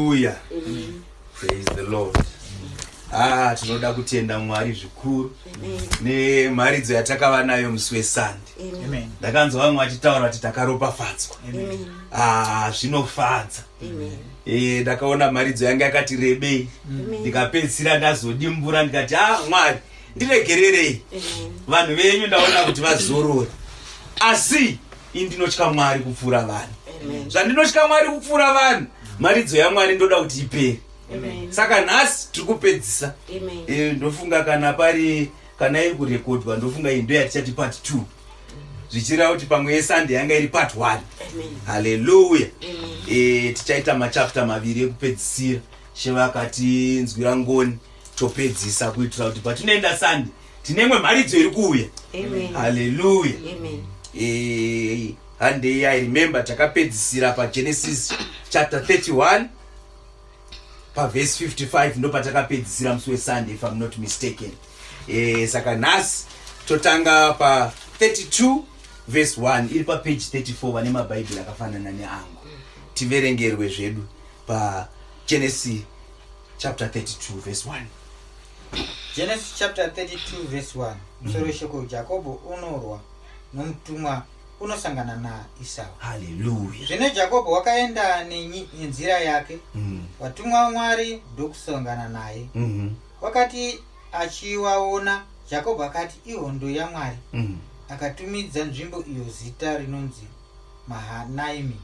Hallelujah. Praise the Lord. Ah, tinoda kutenda Mwari zvikuru nemharidzo yatakava nayo musi weSunday. Ndakanzwa vamwe vachitaura kuti takaropafadzwa. Ah, zvinofadza. Eh, ndakaona mharidzo yanga yakati rebei. Ndikapedzisira ndazodimbura ndikati ah Mwari ndiregererei. Vanhu venyu ndaona kuti vazorora. Asi ini ndinotya Mwari kupfuura vanhu. Zvandinotya Mwari kupfuura vanhu, mharidzo yaMwari ndoda kuti ipere. Saka nhasi tiri kupedzisa. Eh, ndofunga kana pari kana iri kurekodwa ndofunga iyi ndoyatichati part 2 zvichireva kuti pamwe yesunday yanga iri part 1. Haleluya. Eh, tichaita machapter maviri ekupedzisira. She vakatinzwira ngoni topedzisa kuitira kuti patinoenda Sunday tine imwe mharidzo iri kuuya. Haleluya. Eh, handei I remember takapedzisira paGenesis chapter 31 pavhesi 55 ndopatakapedzisira musi wesunday if I'm not mistaken. Eh, saka nhasi totanga pa 32 verse 1 iri papage 34 vane mabhaibheri akafanana neangu tiverengerwe zvedu paGenesis chapter 32 verse 1. Genesis chapter 32 verse 1. Musoro weshoko Jakobho unorwa nomutumwa unosangana naIsau. Haleluya. Zvino Jakobho wakaenda nenzira yake, vatumwa vaMwari ndokusangana naye. Wakati achivaona, Jakobho akati, Ihondo yaMwari. Akatumidza nzvimbo iyo zita rinonzi Mahanaimi.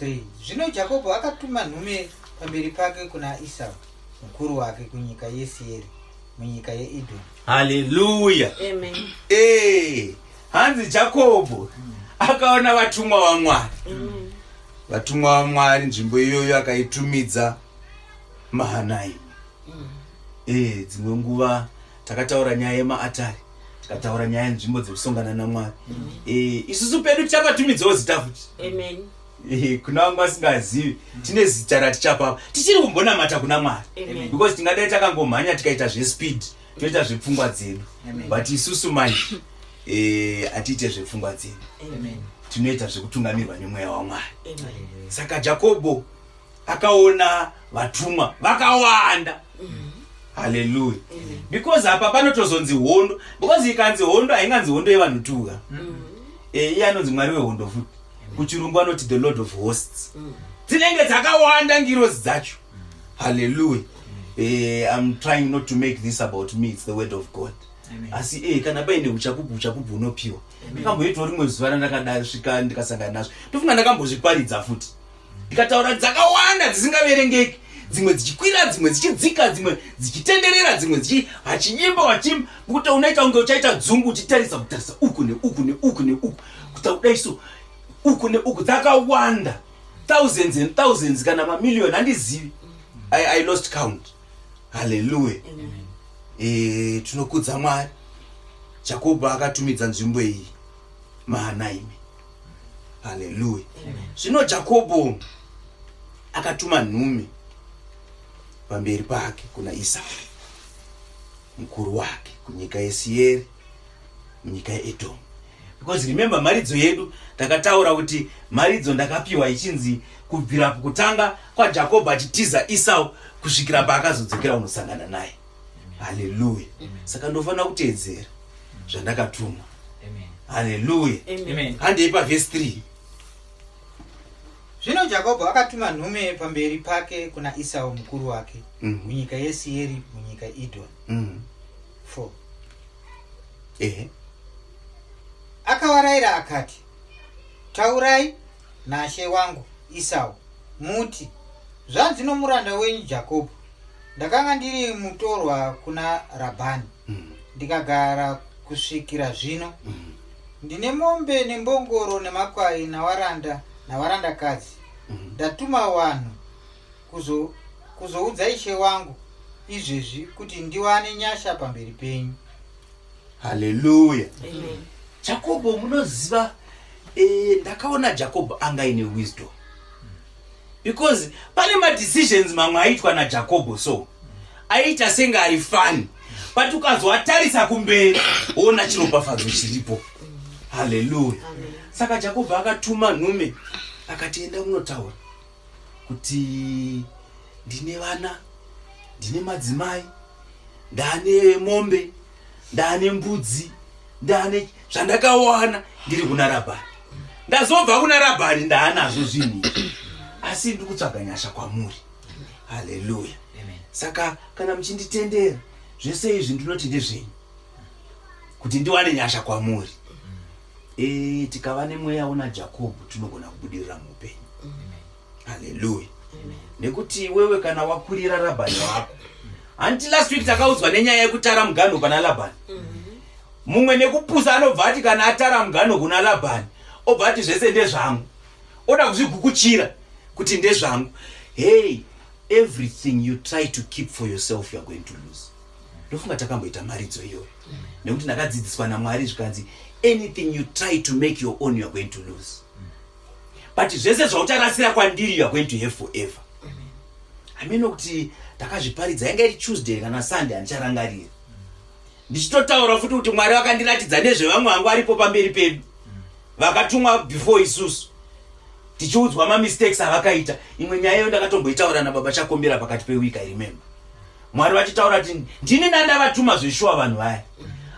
3 Zvino Jakobho akatuma nhume pamberi pake kuna Isau mukuru wake kunyika yeSeiri munyika yeEdhomu. Haleluya. Amen. Eh, hanzi Jakobho akaona vatumwa vaMwari. Vatumwa vaMwari nzvimbo iyoyo akaitumidza Mahanaimi. Eh, dzimwe nguva takataura nyaya yemaatari, tikataura nyaya yenzvimbo dzekusongana naMwari. Eh, isusu pedu tichapatumidzawo zita futi. Amen. Eh, kuna vamwe vasingazivi tine zita ratichapa tichiri kumbonamata kuna Mwari Amen. because tingadai takangomhanya tikaita zvespeed toita zvepfungwa dzedu but isusu manje eh, hatiite zvepfungwa dzedu Amen. tinoita zvekutungamirwa nemweya waMwari. Amen. Saka Jakobho akaona vatumwa vakawanda. Haleluya. Because apa panotozonzi hondo, because ikanzi hondo hainganzi hondo yevanhu tuka. Eh, iye anonzi Mwari wehondo futi. Kuchirungu anoti the Lord of hosts. Dzinenge dzakawanda ngirozi dzacho. Haleluya. Eh, I'm trying not to make this about me, it's the word of God. Asi eh, kana paine uchapupu, uchapupu hunopiwa. Ndakamboitawo rimwe zuva randakadasvika ndikasangana nazvo. Ndofunga ndakambozviparidza futi. Ndikataura dzakawanda dzisingaverengeki, dzimwe dzichikwira, dzimwe dzichidzika, dzimwe dzichitenderera, dzimwe dzichi vachiimba vachiimba, kuti unoita kunge uchaita dzungu uchitarisa kutarisa uku neuku neuku neuku, kuta kudai so uku neuku, dzakawanda thousands and thousands kana mamillion handizivi. I lost count. Haleluya. Eh, tinokudza Mwari. Jakobho akatumidza nzvimbo iyi Mahanaimi. Haleluya. Zvino Jakobho akatuma nhume pamberi pake kuna Isau mukuru wake kunyika yeSieri munyika yeEdhomu. Because remember mharidzo yedu takataura kuti mharidzo ndakapiwa ichinzi kubvira kutanga kwaJakobho achitiza Isau kusvikira paakazodzokera kunosangana naye. Haleluya. Saka ndofanira kuteedzera zvandakatumwa. Haleluya. Handei pavhesi 3. Zvino Jakobho akatuma nhume pamberi pake kuna Isau mukuru wake munyika yeSeiri munyika yeEdhomu. 4 Ehe. Akavarayira akati, Taurai nashe wangu Isau, muti, Zvanzi nomuranda wenyu Jakobho, ndakanga ndiri mutorwa kuna Rabhani, ndikagara kusvikira zvino. Ndine mombe nembongoro nemakwai navaranda navarandakadzi. Ndatuma vanhu kuzoudza ishe wangu izvezvi kuti ndiwane nyasha pamberi penyu. Haleluya. Amen. Jakobho munoziva, ndakaona Jakobho anga aine wisdom. Because pane madecisions mamwe aitwa naJakobho so aiita senge ari fani, but ukazoatarisa kumberi woona chiropafadzo chiripo. Haleluya. Saka Jakobho akatuma nhume akati enda munotaura. Kuti ndine vana, ndine madzimai, ndane mombe, ndane mbudzi, ndane zvandakawana ndiri kuna Rabhani. Ndazobva kuna Rabhani ndaanazvo zvinhu izvi, asi ndiri kutsvaga nyasha kwamuri. Haleluya. Saka kana muchinditendera zvese izvi ndinoti ndezvenyu kuti ndiwane nyasha kwamuri. E, tikava nemweya una Jakobho tinogona kubudirira muupenyu. Haleluya. Nekuti iwewe kana wakurira Rabhani wako, hanti last week takaudzwa nenyaya yekutara muganho pana Labhani. Mumwe nekupusa anobva ati kana atara muganho kuna Labhani obva ati zvese ndezvangu, oda kuzvigukuchira kuti ndezvangu. Hey, everything you try to keep for yourself you are going to lose. Ndofunga takamboita mharidzo iyoyo nekuti ndakadzidziswa naMwari zvikanzi anything you try to make your own you are going to lose, but zvese zvaucharasira kwandiri you are going to have forever. Hameno kuti ndakazviparidza, yanga iri Tuesday kana Sunday, handicharangarira, ndichitotaura futi kuti Mwari vakandiratidza nezvevamwe vangu varipo pamberi pedu vakatumwa before isusu, tichiudzwa mamistakes avakaita. Imwe nyaya iyo ndakatomboitaura nababa Chakombera pakati peweek, I remember Mwari vachitaura kuti ndini ndandavatuma zveshuwa vanhu vaya,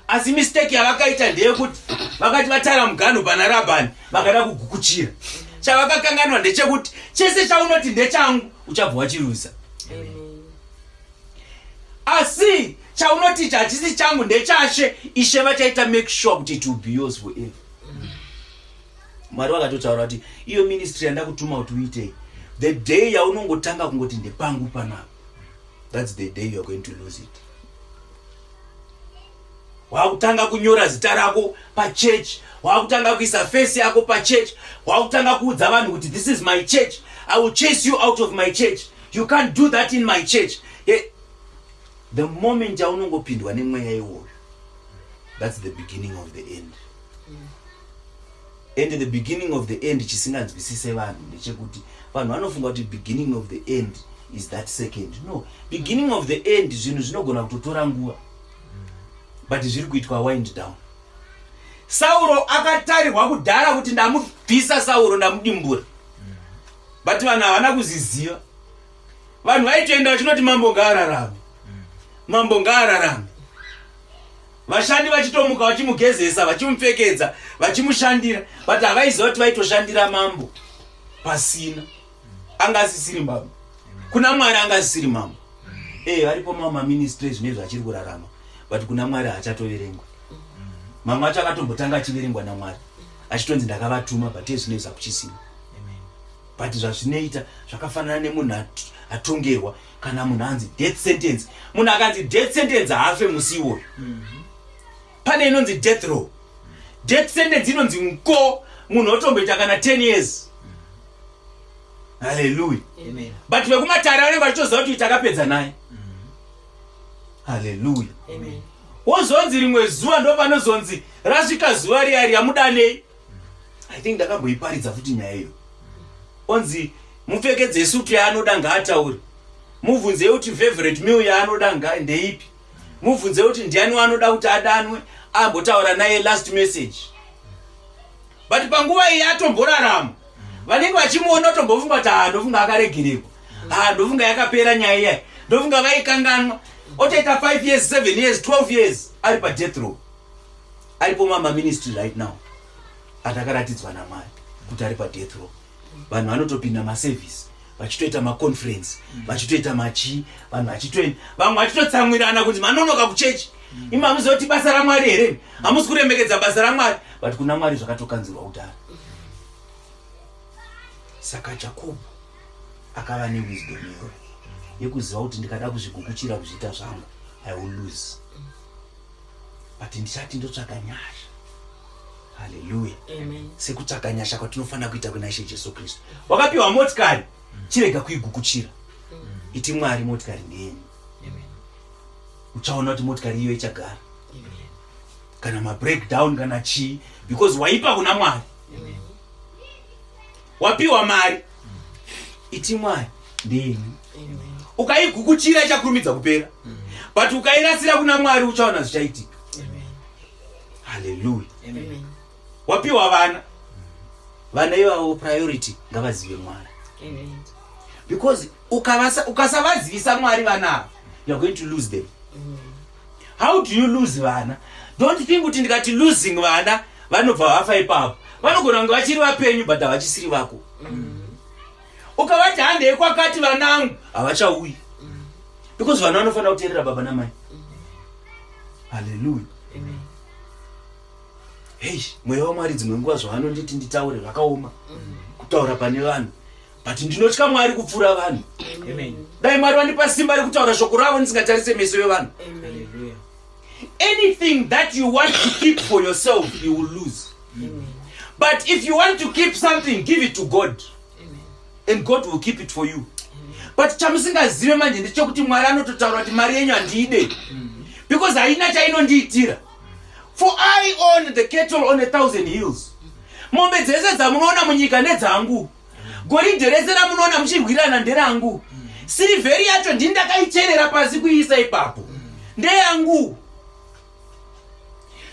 asi mistake yavakaita ndeyekuti vakati vatara muganhu pana Rabhani vakada kugukuchira. Chavakakanganwa ndechekuti chese chaunoti ndechangu uchabva wachiruza, asi chaunoti ichi hachisi changu, ndechashe, Ishe vachaita make sure kuti it will be yours forever. Mwari vakatotaura kuti iyo ministry yandakutuma kuti uitei, the day yaunongotanga kungoti ndepangu panapa, that's the day you are going to lose it. Wakutanga kunyora zita rako pachurch, wakutanga kuisa face yako pachurch, wakutanga kuudza vanhu kuti this is my church, I will chase you out of my church, you can't do that in my church. Yeah. The moment yaunongopindwa nemweya iwoyo, that's the beginning of the end. And the beginning of the end, chisinganzwisise vanhu ndechekuti vanhu vanofunga kuti beginning of the end is that second. No, beginning of the end zvinhu zvinogona kutotora nguva, but zviri kuitwa wind down. Sauro akatarirwa kudhara kuti ndamubvisa Sauro, ndamudimbura, but vanhu havana kuziziva. Vanhu vaitoenda vachinoti mambo ngaararame, mambo ngaararame. Vashandi vachitomuka vachimugezesa, vachimupfekedza, vachimushandira, but havaiziva kuti vaitoshandira mambo pasina. Anga asisiri mambo kuna Mwari, anga asisiri mambo. E, varipo mamwe maministry zvinezvi achiri kurarama, but kuna Mwari haachatoverengwa. Mamwe acho akatombotanga achiverengwa naMwari achitonzi ndakavatuma, but ezvinezvi hakuchisina. But zvazvinoita zvakafanana nemunhu atongerwa, kana munhu anzi death sentence. Munhu akanzi death sentence haafe musi iwoyo. Pane inonzi death row. Death sentence inonzi nko munhu otomboita kana 10 years. Haleluya. But vekumatare vanenge vachitoziva kuti takapedza naye. Haleluya. Wozonzi rimwe zuva ndo panozonzi rasvika zuva riya riya, mudanei. I think ndakamboiparidza futi nyaya iyo. Onzi mupfekedze sutu yaanoda, ngaataure. Mubvunzei kuti favorite meal yaanoda ndeipi. Mubvunze kuti ndiani waanoda kuti adanwe ambotaura naye last message. But panguva iyi atomborarama, vanenge vachimuona otombofunga kuti ha, ndofunga akaregererwa, ha, ndofunga yakapera nyaya iyai, ndofunga vaikanganwa. Otoita 5 years, 7 years, 12 years ari padeath row. Aripo mama ministry right now atakaratidzwa naMwari kuti ari padeath row. Vanhu vanotopinda maservice, vachitoita maconference, vachitoita machii, vanhu vachitoenda, vamwe vachitotsamwirana kuti manonoka kuchechi. Imi hamuziva kuti basa raMwari here? Hamusi kuremekedza basa raMwari. But kuna Mwari zvakatokanzirwa kudhara. Saka Jakobho akava newisdom iyoyo yekuziva kuti ndikada kuzvigukuchira kuzviita zvangu, I will lose, but ndichati ndotsvaga nyasha. Haleluya. Sekutsvaga nyasha kwatinofanira kuita kuna Ishe Jesu Kristu. Wakapiwa motikari, chirega kuigukuchira. Iti Mwari, motikari ndeyenyu. Uchaona kuti motikari iyo ichagara kana mabreakdown kana chii, because waipa kuna Mwari. Wapiwa mari, iti Mwari ndeyenyu. Ukaigukuchira ichakurumidza kupera, but ukairasira kuna Mwari uchaona zvichaitika. Haleluya. Wapiwa vana, vana ivavo priority ngavazive Mwari. Because ukasavazivisa Mwari vana ava, you are going to lose them. How do you lose vana? Don't think kuti ndikati losing vana vanobva vafa ipapo. Vanogona kunge vachiri vapenyu but havachisiri vako. Ukavati handei kwakati vanangu, havachauyi, because vana vanofanira kuteerera baba namai. Haleluya. Hei, mweya waMwari dzimwe nguva zvavanonditi nditaure zvakaoma kutaura pane vanhu, but ndinotya Mwari kupfuura vanhu. Dai Mwari vandipa simba rekutaura shoko ravo ndisingatarise meso yevanhu. Anything that you want to keep for yourself, you will lose. But if you want to keep something, give it to God and God will keep it for you. But chamusingazive manje ndechekuti Mwari anototaura kuti mari yenyu handiide, because haina chainondiitira. For I own the cattle on a thousand hills. Mombe dzese dzamunoona munyika ndedzangu. Goridhe rese ramunoona muchirwirana nderangu. Sirivheri yacho ndini ndakaicherera pasi kuiisa ipapo, ndeyangu.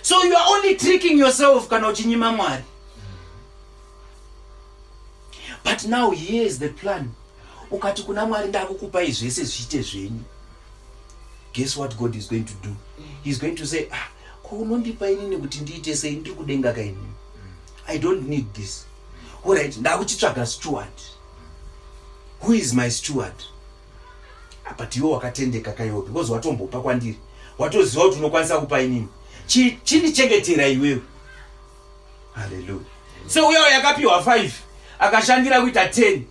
So you are only tricking yourself kana uchinyima Mwari. But now here is the plan. Ukati kuna Mwari, "Ndakukupai zvese, zviite zvenyu," guess what God is going to do? He is going to say, "Ah, ko unondipa inini kuti ndiite sei? Ndiri kudenga kainini. I don't need this. Alright, ndakuchitsvaga steward. Who is my steward? Ah, but iwe wakatendeka kaiwo, because watombopa kwandiri, watoziva kuti unokwanisa kupa inini. Chindichengetera iwewe." Haleluya. So uyawo yakapiwa 5 akashandira kuita 10.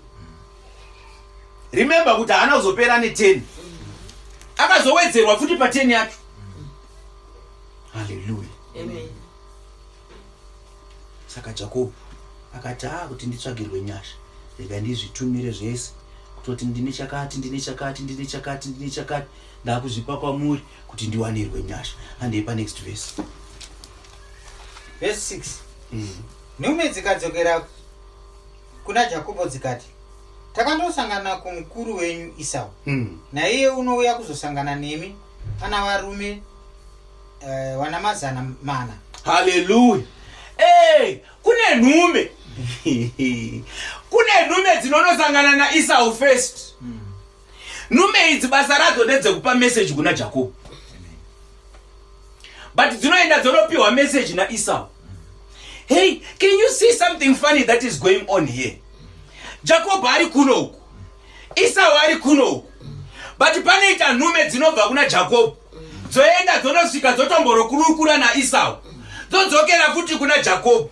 Remember kuti haana kuzopera ne10, akazowedzerwa futi pa10 yacho. Haleluya. Saka Jakobho akati, "A, kuti nditsvagirwe nyasha, rega ndizvitumire zvese, kutoti ndine chakati, ndine chakati, ndine chakati, ndine chakati, ndakuzvipa kwamuri kuti ndiwanirwe nyasha." Handei panext verse. Verse 6. Nhume dzikadzokera kuna Jakobho dzikati, "Takandosangana kumukuru wenyu Isau, naiye unouya kuzosangana nemi ana varume wana 400." Haleluya. Hey, kune nhume dzinonosangana naIsau first. Nhume idzi basa radzo ndedzekupa meseji kuna Jakobho, but dzinoenda dzonopiwa meseji naIsau. Hey, can you see something funny that is going on here? Jakobho ari kuno uku, Isau ari kuno uku, but panoita nhume dzinobva kuna Jakobho, dzoenda dzonosvika, dzotomborokurukura naIsau, dzodzokera futi kuna Jakobho.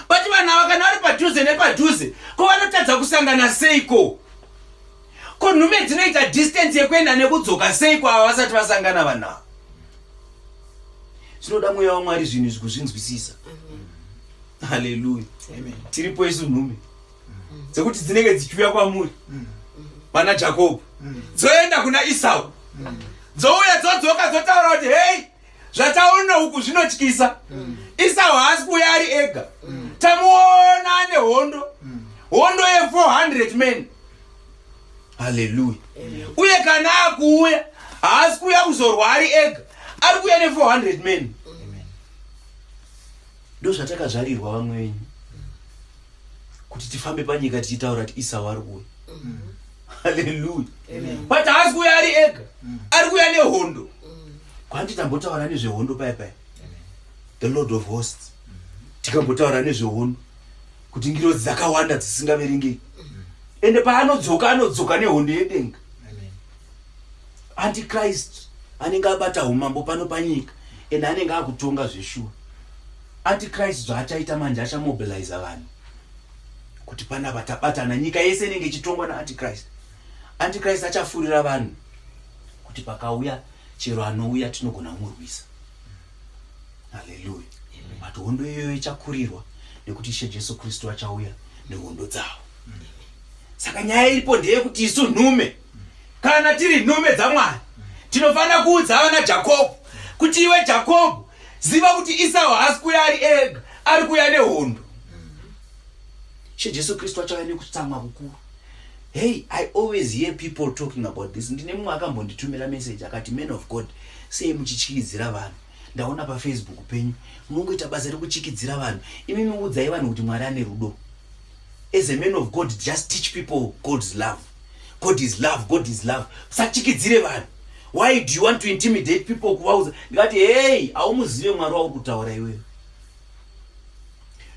But vanhu ava kana vari padhuze nepadhuze, ko vanotadza kusangana seiko? Ko nhume dzinoita distance yekuenda nekudzoka seiko ava vasati vasangana vanhu ava? Zvinoda mweya waMwari zvinhu izvi kuzvinzwisisa. Haleluya. Tiripo isu nhume dzekuti dzinenge dzichiuya kwamuri vana Jakobho, dzoenda kuna Isau, dzouya, dzodzoka, dzotaura kuti, "Hei, zvataona uku zvinotyisa. Isau haasi kuuya ari ega. Tamuona ane hondo, hondo ye400 men." Haleluya. Uye kana akuuya, haasi kuuya kuzorwa ari ega, ari kuuya ne400 men. Ndo zvatakazvarirwa vamwe venyu, kuti tifambe panyika tichitaura kuti Isau ari kuuya. Haleluya. But haasi kuuya ari ega, ari kuuya nehondo. Kwandi tambotaura nezvehondo paya paya, the Lord of Hosts, tikambotaura nezvehondo kuti ngirozi dzakawanda dzisingaverengeki. Ende paanodzoka, anodzoka nehondo yedenga. Antichrist anenge abata umambo pano panyika, ende anenge akutonga zveshuwa. Antichrist zvaachaita manje, achamobiliza vanhu kuti panapa tabatana. Nyika yese inenge ichitongwa naAntichrist. Antichrist achafurira vanhu kuti pakauya chero anouya, tinogona kumurwisa. Haleluya. But hondo iyoyo ichakurirwa nekuti Ishe Jesu Kristu achauya nehondo dzavo. Saka nyaya iripo ndeyekuti isu nhume, kana tiri nhume dzaMwari, tinofanira kuudza vana Jakobho kuti, "Iwe Jakobho, ziva kuti Isau haasi kuuya ari ega, ari kuuya nehondo. Ishe Jesu Kristu achauya nekutsamwa kukuru." Hey, I always hear people talking about this. Ndine mumwe akambonditumira message akati, "Man of God, sei muchityidzira vanhu? Ndaona paFacebook penyu munongoita basa rekuchikidzira vanhu. Imi udzai vanhu kuti Mwari ane rudo. As a man of God, just teach people God's love." God is love, God is love. Usachikidzire vanhu. Why do you want to intimidate people kuvaudza? Ndikati hey, haumuzive Mwari wauri kutaura iwewe.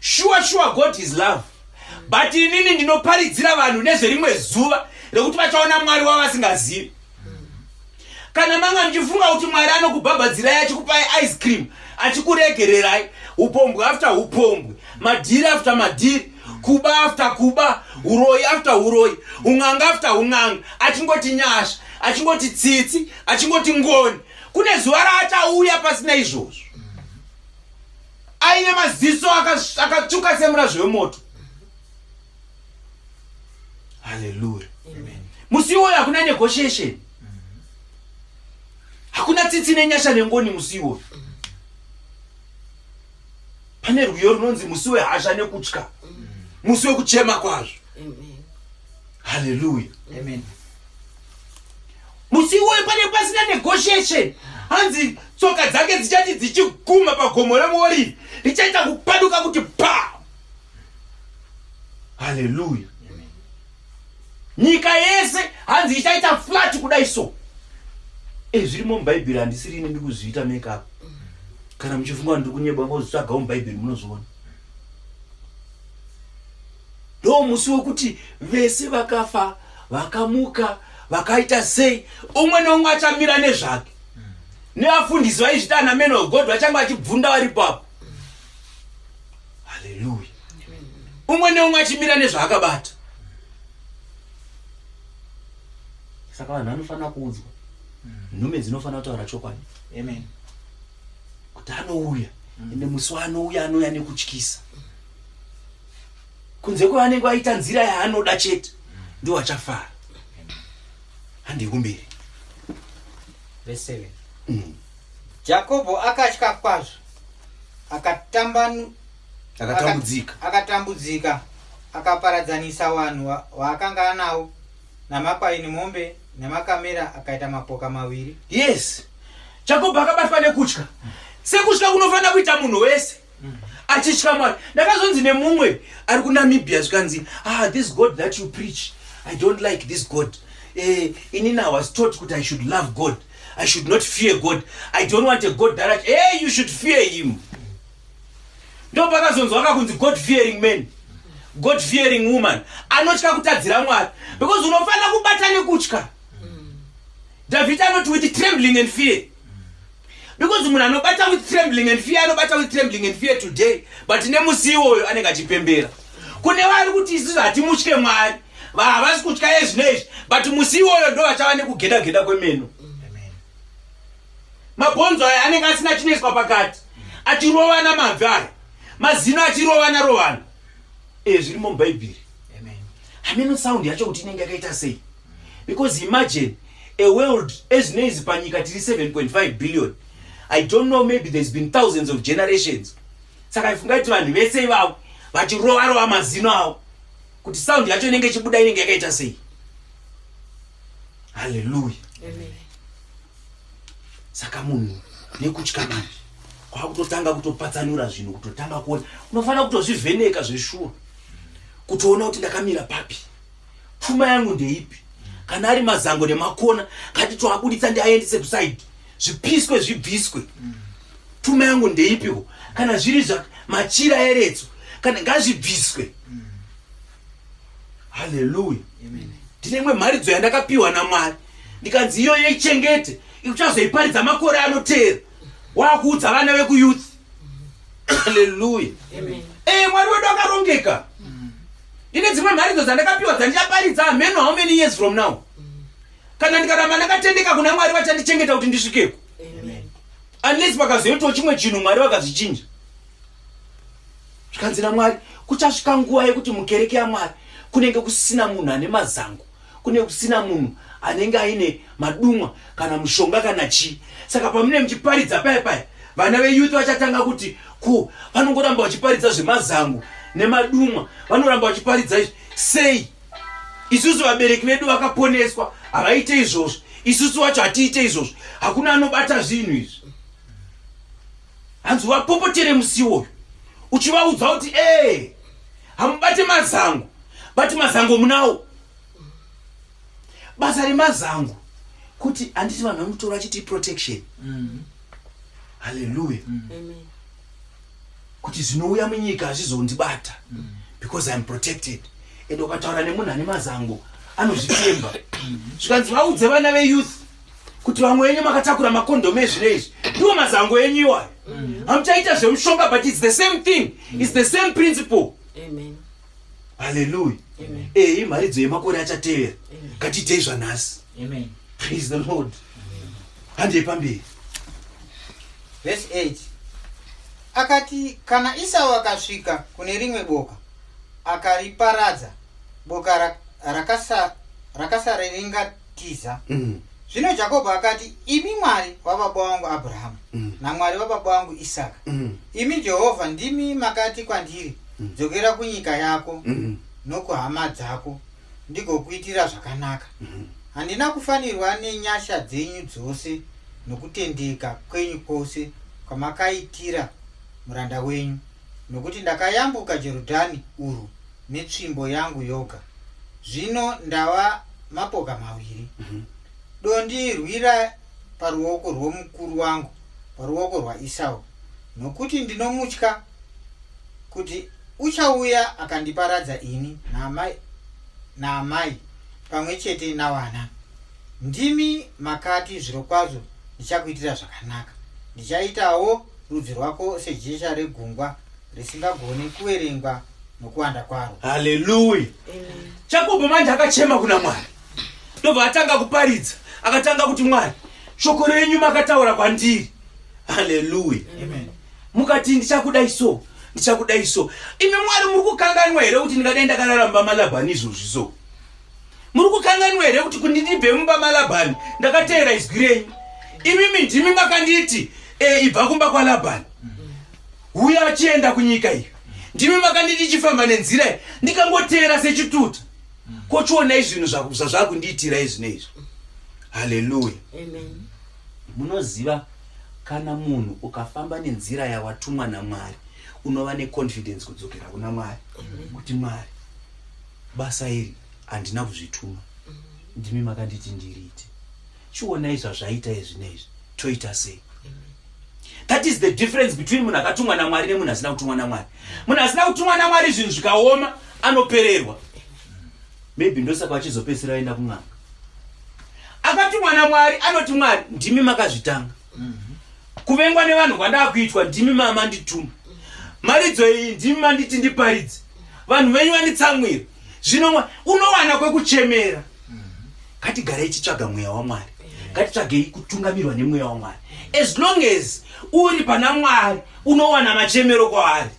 Sure sure God is love. But inini ndinoparidzira vanhu nezverimwe zuva rekuti vachaona Mwari wavasingazivi. Kana manga muchifunga kuti Mwari anokubhabhadzirai achikupai ice cream, achikuregererai upombwe after upombwe, madhiri after madhiri, kuba after kuba, uroyi after uroyi, un'anga after un'anga, achingoti nyasha, achingoti tsitsi, achingoti ngoni, kune zuva raachauya pasina izvozvo. Aine maziso akatsvuka semurazvo wemoto. Haleluya. Musi iwoyo hakuna negotiation. Hakuna tsitsi nenyasha nengoni musi iwoyo. Pane rwiyo runonzi musi wehasha nekutya. Musi wekuchema kwazvo. Haleluya. Amen. Musi iwoyo pane pasina negotiation. Hanzi tsoka dzake dzichati dzichiguma pagomo remuorivhi richaita kupaduka kuti pa. Haleluya. Nyika yese hanzi ichaita flat kudai so. Eh, zvirimo muBhaibheri, handisiri ini ndikuzviita make up. Kana muchifunga ndiri kunyeba mozvitsvagawo muBhaibheri munozviona. Ndo musi wekuti vese vakafa vakamuka vakaita sei, umwe neumwe achamira nezvake. Nevafundisi vaizvita ana man of God vachange vachibvunda varipo apo. Haleluya. Umwe neumwe achimira nezvaakabata. Saka vanhu vanofanira kuudzwa, nhume dzinofanira kutaura chokwadi. Amen. Kuti anouya, ende musi waanouya anouya nekutyisa. Kunze kwevanenge vaita nzira yaanoda chete ndiwo vachafara. Handei kumberi. Verse 7. Jakobho akatya kwazvo, akatambudzika, akatambudzika, akaparadzanisa vanhu vaakanga anavo namakwai nemombe nemakamera, akaita mapoka maviri. Yes, Jakobho akabatwa nekutya, sekutya kunofanira kuita munhu wese achitya Mwari. Ndakazonzi nemumwe ari kuNamibia, zvikanzi, ah, this God that you preach, I don't like this God. Inini I was taught kuti I should love God, I should not fear God. I don't want a God that hey, you should fear him. Ndo pakazonzwa kakunzi God fearing man, God fearing woman, anotya kutadzira Mwari, because unofanira kubata nekutya. David anoti with trembling and fear, because munhu anobata with trembling and fear anobata with trembling and fear today, but nemusi iwoyo anenge achipembera. Kune vari kuti isusu hatimutye Mwari, havasi kutya ezvino izvi, but musi iwoyo ndo vachava nekugeda geda kwemeno. Mabhonzo aya anenge asina chinoiswa pakati, achirovana mabvi aya, mazino achirovana rovana. Zvirimo muBhaibheri. Hameno sound yacho kuti inenge yakaita sei, because imagine a world ezvinoizi panyika tiri 7.5 billion. I don't know, maybe there's been thousands of generations. Saka ifungai kuti vanhu vese ivavo vachirova rova mazino avo, kuti sound yacho inenge ichibuda inenge yakaita sei. Haleluya. Saka munhu nekutya manje kwakutotanga kutopatsanura zvinhu, kutotanga kuona. Unofanira kutozvivheneka zveshuwa, kutoona kuti ndakamira papi, pfuma yangu ndeipi. Kana ari mazango nemakona, ngatitoabuditsa ndiaendese kusaidi, zvipiswe zvibviswe. Pfuma yangu ndeipiko? Kana zviri machira eretso, kana ngazvibviswe. Haleluya. Ndine imwe mharidzo yandakapiwa naMwari, ndikanzi iyoyo ichengete, uchazoiparidza makore anoteera, wakuudza vana vekuyouth. Haleluya. Mwari wedu akarongeka. Ndine dzimwe mharidzo dzandakapiwa dzandichaparidza hameno how many years from now. Kana ndikaramba ndakatendeka kuna Mwari, vachandichengeta kuti ndisvikeko, unless pakazoitwa chimwe chinhu Mwari vakazvichinja. Zvikanzi naMwari, kuchasvika nguva yekuti mukereke yaMwari kunenge kusina munhu ane mazango, kunenge kusina munhu anenge aine madumwa kana mushonga kana chii. Saka pamunenge muchiparidza paya paya, vana veyouth vachatanga kuti ko vanongoramba vachiparidza zvemazango nemadumwa, vanoramba vachiparidza izvi sei? Isusu vabereki vedu vakaponeswa havaite izvozvo, isusu wacho hatiite izvozvo. Hakuna anobata zvinhu izvi. Hanzi vapopotere musi iwoyo uchivaudza kuti ee, hamubate mazango, but mazango munawo. Basa remazango kuti handiti vanhu vanotora vachiti protection. Haleluya. Kuti zvinouya munyika hazvizondibata because I'm protected. And ukataura nemunhu ane mazango anozvitemba. Zvikanzi vaudze vana veyouth kuti vamwe venyu makatakura makondomu ezvino izvi ndiwo mazango enyu iwayo. Hamuchaita zvemushonga, but it's the same thing, it's the same principle. Haleluya. Eyi mharidzo yemakore achatevera, ngatiitei zvanhasi. Praise the Lord. Handei pamberi. Vhesi 8 akati, kana Isau akasvika kune rimwe boka akariparadza, boka rakasara ringatiza. Zvino Jakobho akati, Imi Mwari wababa wangu Abrahamu naMwari wababa wangu Isaka, imi Jehovha, ndimi makati kwandiri, Dzokera kunyika yako nokuhama dzako, ndigokuitira zvakanaka. Handina kufanirwa nenyasha dzenyu dzose nokutendeka kwenyu kwose kwamakaitira muranda wenyu, nokuti ndakayambuka Jorodhani urwu netsvimbo yangu yoga, zvino ndava mapoka maviri. Dondirwira paruoko rwomukuru wangu, paruoko rwaIsau, nokuti ndinomutya kuti uchauya akandiparadza ini naamai pamwe chete navana. Ndimi makati, Zvirokwazvo ndichakuitira zvakanaka, ndichaitawo rudzi rwako sejecha regungwa risingagoni kuverengwa nokuwanda kwaro. Haleluya. Jakobho manje akachema kuna Mwari, ndobva atanga kuparidza. Akatanga kuti, Mwari, shoko renyu makataura kwandiri. Haleluya. Mukati ndichakudai so, ndichakudai so. Imi Mwari, muri kukanganwa here kuti ndingadai ndakarara mumba maLabhani izvozvi so? Muri kukanganwa here kuti kuti ndibve mumba maLabhani ndakateera izwi renyu? Imimi ndimi makanditi, ibva kumba kwaLabhani, uya achienda kunyika iyo. Ndimi makanditi chifamba nenzira iyi, ndikangoteera sechituta. Kochionai zvinhu zvazvakundiitira izvi neizvi. Haleluya. Munoziva, kana munhu ukafamba nenzira yawatumwa naMwari, unova neconfidence kudzokera kuna Mwari kuti, Mwari, basa iri handina kuzvituma, ndimi makanditi ndiriite. Chionai zvazvaita izvi neizvi, toita sei? That is the difference between munhu akatumwa naMwari nemunhu asina kutumwa naMwari. Munhu asina kutumwa naMwari, zvinhu zvikaoma anopererwa, maybe ndosaka vachizopedzisira vaenda kun'anga. Akatumwa naMwari anoti, Mwari, ndimi makazvitanga. Kuvengwa nevanhu kwandakuitwa, ndimi mamandituma. Maridzo iyi ndimi manditi ndiparidze, vanhu venyu vanditsamwira. Zvino unowana kwekuchemera. Ngatigarei titsvaga mweya waMwari, ngatitsvagei kutungamirwa nemweya waMwari. As long as uri pana Mwari, unowana machemero kwaari.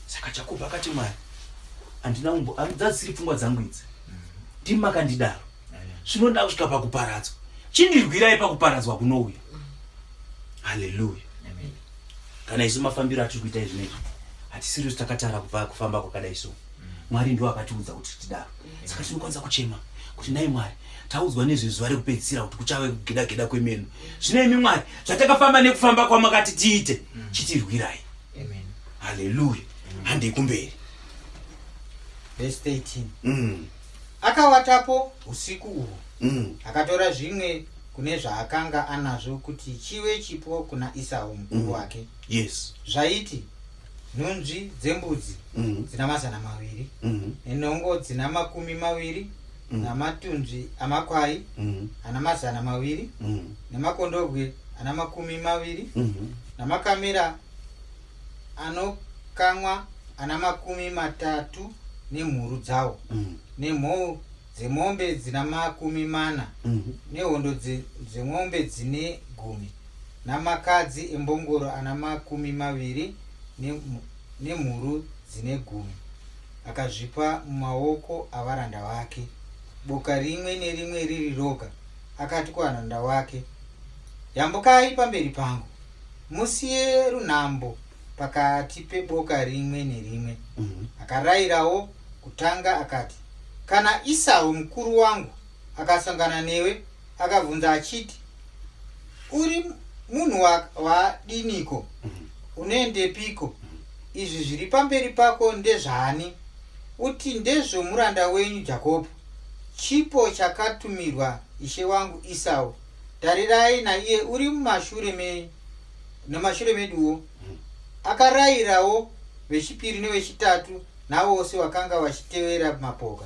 Saka Jakobho akati, Mwari, handina umbo, dzadzisiri pfungwa dzangu idzi, ndimi makandidaro. Zvinoda kusvika pakuparadzwa, chindirwirai pakuparadzwa kunouya. Haleluya. Kana isu mafambiro atiri kuita izvi neizvi, hatisiri takatara kufamba kwakadai so. Mwari ndo akatiudza kuti tidaro, saka tinokwanisa kuchema kuti, nai Mwari, taudzwa nezvezuva rekupedzisira kuti kuchave kugeda-geda kwemeno. Zvino imi Mwari, zvatakafamba nekufamba kwamakati tiite, chitirwirai. Haleluya. Handei kumberi. Verse 13. Akawatapo usiku uhwu, akatora zvimwe kune zvaakanga anazvo kuti chive chipo kuna Isau mukuru wake. Zvaiti nhunzvi dzembudzi dzina 200, nenhongo dzina 20, namatunzvi amakwai ana 200, nemakondobwe ana 20, namakamera anokamwa ana 30 nemhuru dzawo, nemhou dzemombe dzina 40, nehondo dzemombe dzine 10, namakadzi embongoro ana 20 nemhuru dzine 10. Akazvipa mumaoko avaranda vake, boka rimwe nerimwe riri roga. Akati kuvaranda wake, Yambukai pamberi pangu, musiye runhambo pakati peboka rimwe nerimwe. Akarayirawo kutanga akati, Kana Isau mukuru wangu akasangana newe akabvunza achiti, Uri munhu wadiniko? Unoendepiko? Izvi zviri pamberi pako ndezvaani? Uti, Ndezvomuranda wenyu Jakobho. Chipo chakatumirwa ishe wangu Isau, tarirai, naiye uri mumashure me, nomashure meduwo. Akarayirawo vechipiri nevechitatu navose vakanga vachitevera mapoka,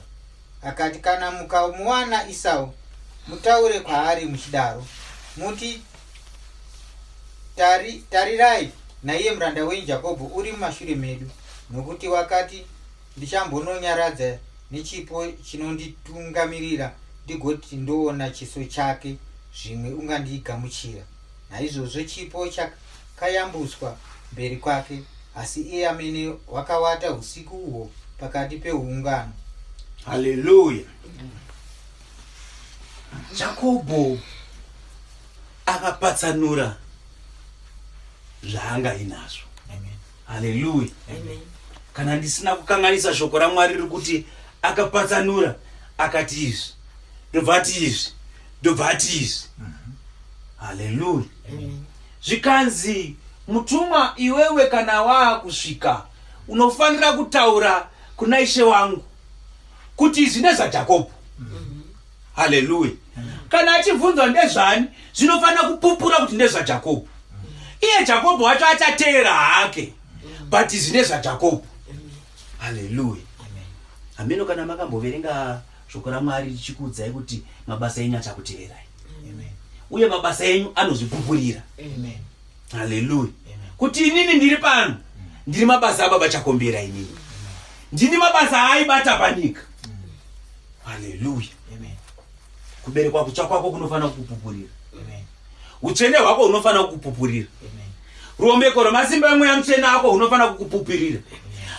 akati, Kana mukamuwana Isau, mutaure kwaari muchidaro, muti, Tari, tarirai, naiye muranda wenyu Jakobho uri mumashure medu, nokuti wakati, Ndichambononyaradza nechipo chinonditungamirira ndigoti ndoona chiso chake zvimwe ungandigamuchira. Naizvozvo chipo chakayambutswa mberi kwake, asi iye amene wakavata usiku uhwo pakati peungano. Haleluya! Jakobho akapatsanura zvaanga inazvo. Haleluya! Kana ndisina kukanganisa shoko raMwari riri kuti akapatsanura akati izvi ndobva ati izvi ndobva ati izvi. Haleluya! Zvikanzi mutumwa iwewe kana waakusvika unofanira kutaura kuna ishe wangu kuti izvi ndezvaJakobho. Haleluya! Kana achibvunzwa ndezvani, zvinofanira kupupura kuti ndezvaJakobho. Iye Jakobho wacho achateera hake, but izvi ndezvaJakobho. Haleluya! Hameno kana makamboverenga shoko raMwari richikuudzai kuti mabasa enyu achakuteverai, uye mabasa enyu anozvipupurira. Haleluya! Kuti inini ndiri pano, ndiri mabasa ababa Chakombera, inini ndini mabasa aaibata panyika. Haleluya! Kuberekwa kutsva kwako kunofanira kukupupurira, utsvene hwako hunofanira kukupupurira, ruombeko rwemasimba emweya mutsvene ako hunofanira kukupupurira.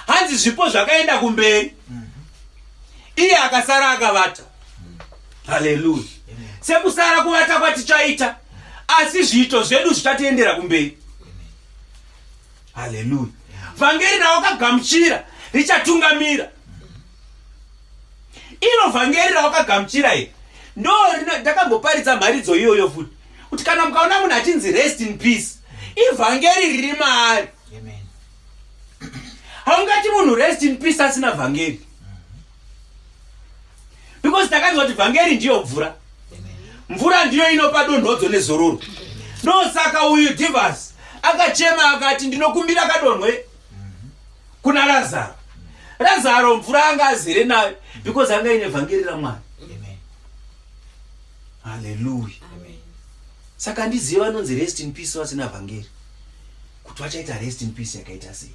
Hanzi zvipo zvakaenda kumberi, iye akasara akavata. Haleluya! Sekusara kuvata kwatichaita, asi zviito zvedu zvichatiendera kumberi. Haleluya! Vhangeri rawakagamuchira richatungamira. Iro vhangeri rawakagamuchira iri ndo ndakamboparidza mharidzo iyoyo futi, kuti kana mukaona munhu achinzi rest in peace, ivhangeri riri maari. Haungati munhu rest in peace asina vhangeri, because takanzwa kuti vhangeri ndiyo mvura, mvura ndiyo inopa donhodzo nezororo. Ndosaka uyu Divas akachema akati ndinokumbira kadonhwe kuna Razaro. Razaro mvura anga azere nayo because anga ine vhangeri raMwari. Haleluya! Saka handizivi vanonzi rest in peace vasina vhangeri kuti vachaita rest in peace yakaita sei,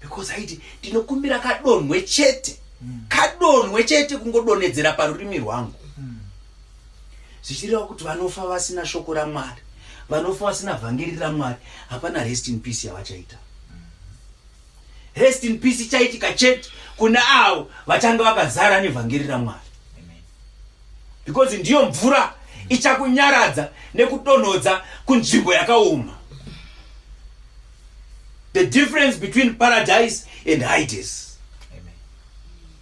because aiti ndinokumbira kadonhwe chete, kadonhwe chete kungodonhedzera parurimi rwangu. Zvichireva kuti vanofa vasina shoko raMwari, vanofa vasina vhangeri raMwari, hapana rest in peace yavachaita. Rest in peace ichaitika chete kuna avo vachange vakazara nevhangeri raMwari, because ndiyo mvura ichakunyaradza nekudonhodza kunzvimbo yakaoma. The difference between paradise and Hades.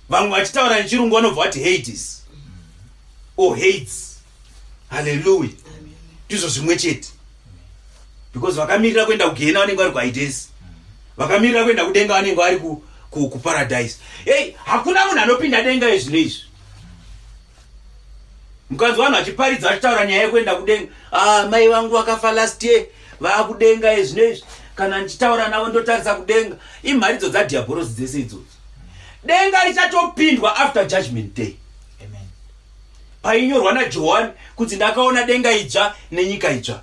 Vamwe vachitaura nechirungu vanobva vati Hades or Hades. Haleluya! Ndizvo zvimwe chete, because vakamirira kuenda kugehena vanenge vari kuHades, vakamirira kuenda kudenga vanenge vari kuparadise. Ei, hakuna munhu anopinda denga izvino izvi. Mukanzwa vanhu vachiparidza vachitaura nyaya yekuenda kudenga, ah, mai vangu vakafa last year, vaakudenga izvino izvi, kana ndichitaura navo ndotarisa kudenga. Imharidzo dzadhiabhorosi dzese idzodzo. Denga richatopindwa after judgment day. Painyorwa naJohani kuti ndakaona denga idzva nenyika idzva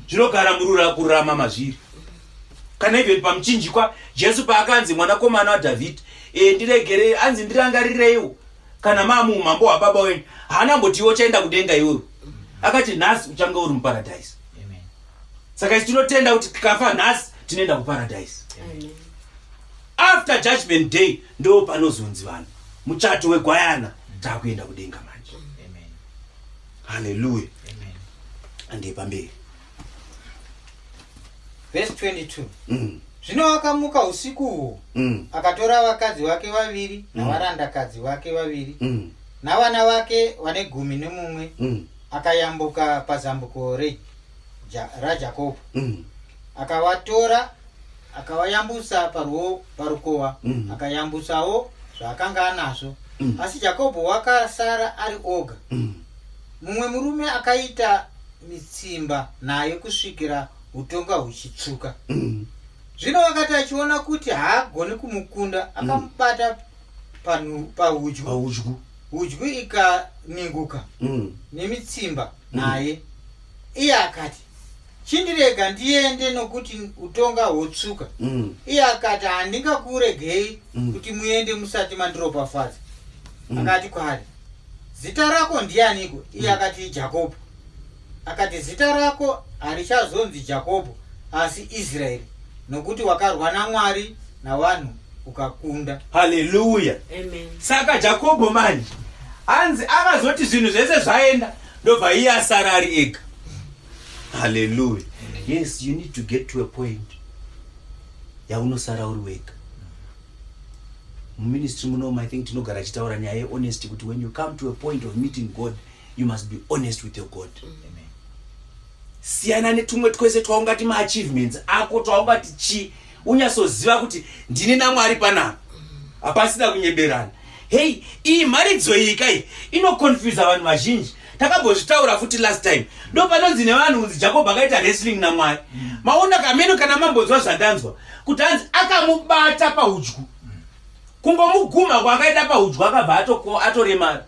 zvinogara murura kururama mazviri. Kana even pamuchinjikwa Jesu paakanzi mwanakomana waDhavhidhi, e, ndiregerei, anzi ndirangarireiwo kana maa muumambo hwababa wenyu, haana mboti iwe uchaenda kudenga iwewe, akati nhasi uchange uri muparadhaisi. Saka isu tinotenda kuti tikafa nhasi tinoenda kuparadhaisi. After judgment day ndo panozonzi vanhu muchato wegwayana, taakuenda kudenga manje. Haleluya! Andei pamberi. Verse 22. Zvino akamuka usiku uhwo, akatora vakadzi vake vaviri navarandakadzi vake vaviri navana vake vane 11, akayambuka pazambuko raJakobho. Akavatora akavayambusa parukova, akayambutsawo zvaakanga anazvo. Asi Jakobho wakasara ari oga. Mumwe murume akaita mitsimba naye kusvikira utonga huchitsvuka. Zvino wakati achiona kuti haagoni kumukunda, akamubata pahudyu, Pahudyu. Hudyu ikaninguka nemitsimba naye. Iye akati, Chindirega ndiende, nokuti utonga hwotsvuka. Iye akati, Handingakuregei kuti muende musati mandiropafadza. Akati kwaari, Zita rako ndianiko? Iye akati, Jakobho. Akati, Zita rako harichazonzi Jakobho, asi Israeri, nokuti wakarwa naMwari navanhu ukakunda. Haleluya. Amen. Saka Jakobho manje hanzi akazoti zvinhu zvese zvaenda, ndobva iye asara ari ega. Haleluya. Yes, you need to get to a point yaunosara uri wega. Muministry munomu, I think tinogara chitaura nyaya yehonesty, kuti when you come to a point of meeting God, you must be honest with your God. Siyana netumwe twese twaungati maachievements ako, twaungati chii. Unyatsoziva kuti ndini naMwari panapa, hapasina kunyeberana. Hei, iyi mharidzo iyi kai inoconfusa vanhu vazhinji. Takambozvitaura futi last time. Ndo panonzi nevanhu kunzi Jakobho akaita wrestling naMwari. Maona kameno kana mambonzwa zvandanzwa kuti hanzi akamubata pahudyu, kungomuguma kwaakaita pahudyu akabva atoremara.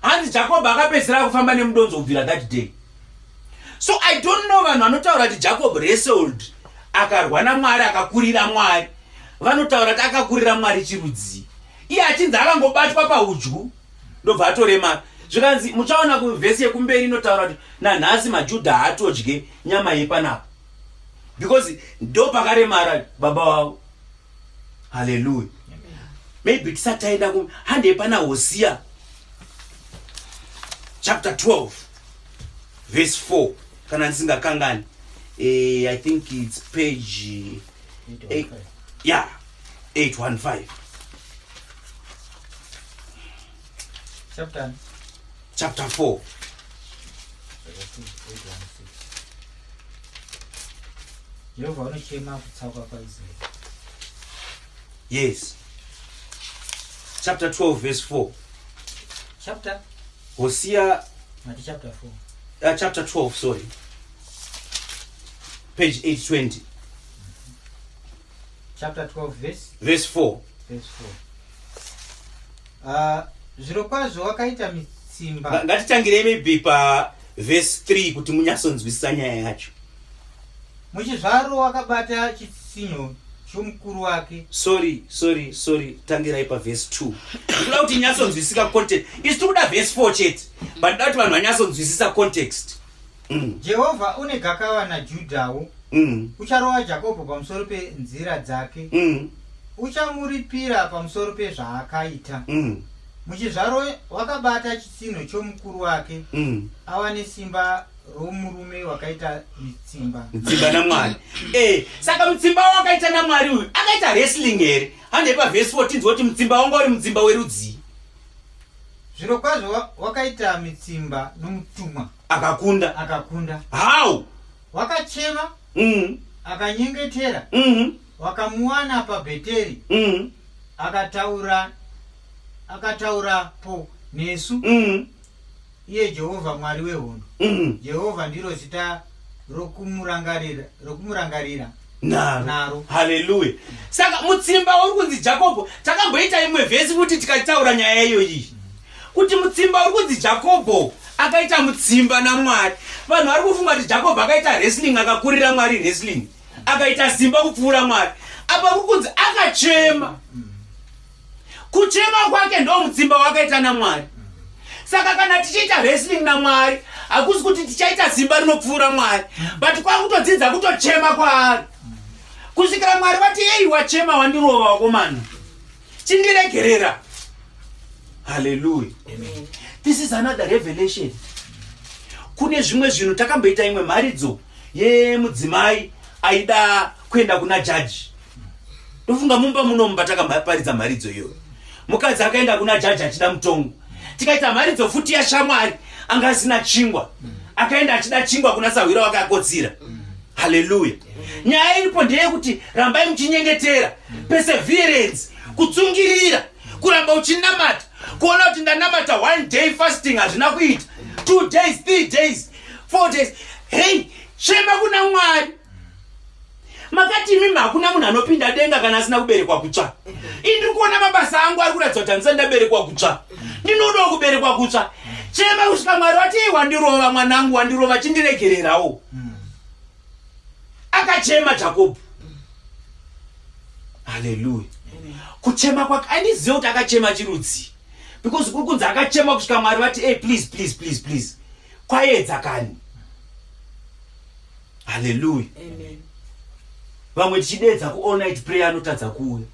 Hanzi Jakobho akapedzisira kufamba nemudonzo kubvira that day. So I don't know, vanhu vanotaura kuti Jacob wrestled, akarwa naMwari, akakurira Mwari, vanotaura kuti akakurira Mwari chirudzii, iye achinzi akangobatwa pahudyu ndobva atoremara? Zvikanzi muchaona kuvhesi yekumberi inotaura kuti nanhasi maJudha haatodye nyama yepanapa because ndo pakaremara baba vavo. Haleluya. Maybe tisati taenda handei pana Hosiya chapter 12 verse 4, kana ndisingakangani. I think it's page 8, yeah, 815. Chapter? Chapter 4. 816. Jehovha unochema kutsauka kwaIsraeri. Yes, chapter 12 verse 4. Chapter? Hosea. Mati chapter 4? Chapter 12, sorry, page 820. Chapter 12 verse? Verse 4. Verse 4. Zvirokwazvo wakaita mitsimba. Ngatitangirei maybe pa verse 3 kuti munyatsonzwisisa nyaya yacho. Muchizvaro wakabata chitsinho chomukuru wake. Sorry, sorry, sorry, tangirai pavhesi 2. Ndikuda kuti inyatsonzwisika context. Isi tiri kuda vhesi 4 chete, but ndoda kuti vanhu vanyatsonzwisisa context. Jehovha une gakava naJudhawo. Ucharova Jakobho pamusoro penzira dzake. Uchamuripira pamusoro pezvaakaita. Muchizvaro wakabata chitsinho chomukuru wake. Ava nesimba romurume wakaita mitsimba. Mutsimba naMwari. Saka mutsimba wakaita naMwari uyu, akaita wrestling here? Handei pavhesi 4 tinzwa kuti mutsimba wanga uri mutsimba werudzii. Zvirokwazvo wakaita mitsimba nomutumwa. Akakunda. Akakunda. How? Wakachema, akanyengetera. Wakamuwana paBheteri. Akataurapo nesu. Iye Jehovha Mwari wehondo. Jehovha ndiro zita rokumurangarira naro. Naro. Haleluya. Saka mutsimba uri kunzi Jakobho, takamboita imwe vhesi kuti tikataura nyaya iyoyi kuti mutsimba uri kunzi Jakobho akaita mutsimba naMwari, vanhu vari kufunga kuti Jakobho akaita wrestling, akakurira Mwari wrestling, akaita simba kupfuura Mwari. Apa kuri kunzi akachema. Kuchema kwake ndo mutsimba wakaita naMwari. Saka kana tichiita wrestling naMwari, hakusi kuti tichaita simba rinopfuura Mwari, but kwakutodzidza kutochema kwaari kusvikira Mwari vati, "Ei, wachema, wandirova, wakomana, chindiregerera." Haleluya. This is another revelation. Kune zvimwe zvinhu, takamboita imwe mharidzo yemudzimai aida kuenda kuna jaji. Ndofunga mumba muno patakambaparidza mharidzo iyoyo, mukadzi akaenda kuna jaji achida mutongo. Tikaita mharidzo futi yashamwari anga asina chingwa, akaenda achida chingwa kuna sahwira wake akotsira. Haleluya. Nyaya iripo ndeyekuti rambai muchinyengetera. Perseverance, kutsungirira. Kuramba uchinamata, kuona kuti ndanamata one day fasting hazvina kuita, 2 days, 3 days, 4 days. Hei, chema kuna Mwari. Makati imimi hakuna munhu anopinda denga kana asina kuberekwa kutsva. Ini ndiri kuona mabasa angu ari kuratidza kuti handisati ndaberekwa kutsva. Ndinodawo kuberekwa kutsva. Chema kusvika Mwari vati, ei, wandirova mwanangu, wandirova, chindiregererawo. Akachema Jakobho. Haleluya. Kuchema kwake, andizive kuti akachema chirudzi, because kuri kunzi akachema kusvika Mwari vati, hey, please, please, please, please, kwaedza kani. Haleluya. Vamwe tichidedza ku all night prayer anotadza kuuya.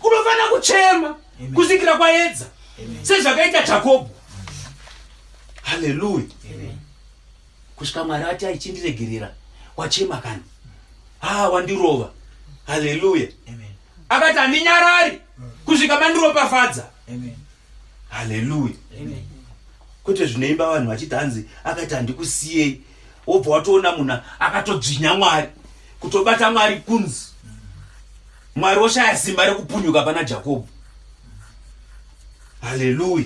Unofanira kuchema kusvikira kwaedza, sezvakaita Jakobho. Haleluya. Kusvika Mwari ati, aichindiregerera, wachema kani, ha, wandirova. Haleluya. Akati, handinyarari kusvika mandiropafadza. Haleluya. Kwete zvinoimba vanhu vachiti hanzi akati handikusiyei, wobva watoona munhu akatodzvinya Mwari, kutobata Mwari kunzi Mwari woshaya simba rekupunyuka pana Jakobho. Haleluya.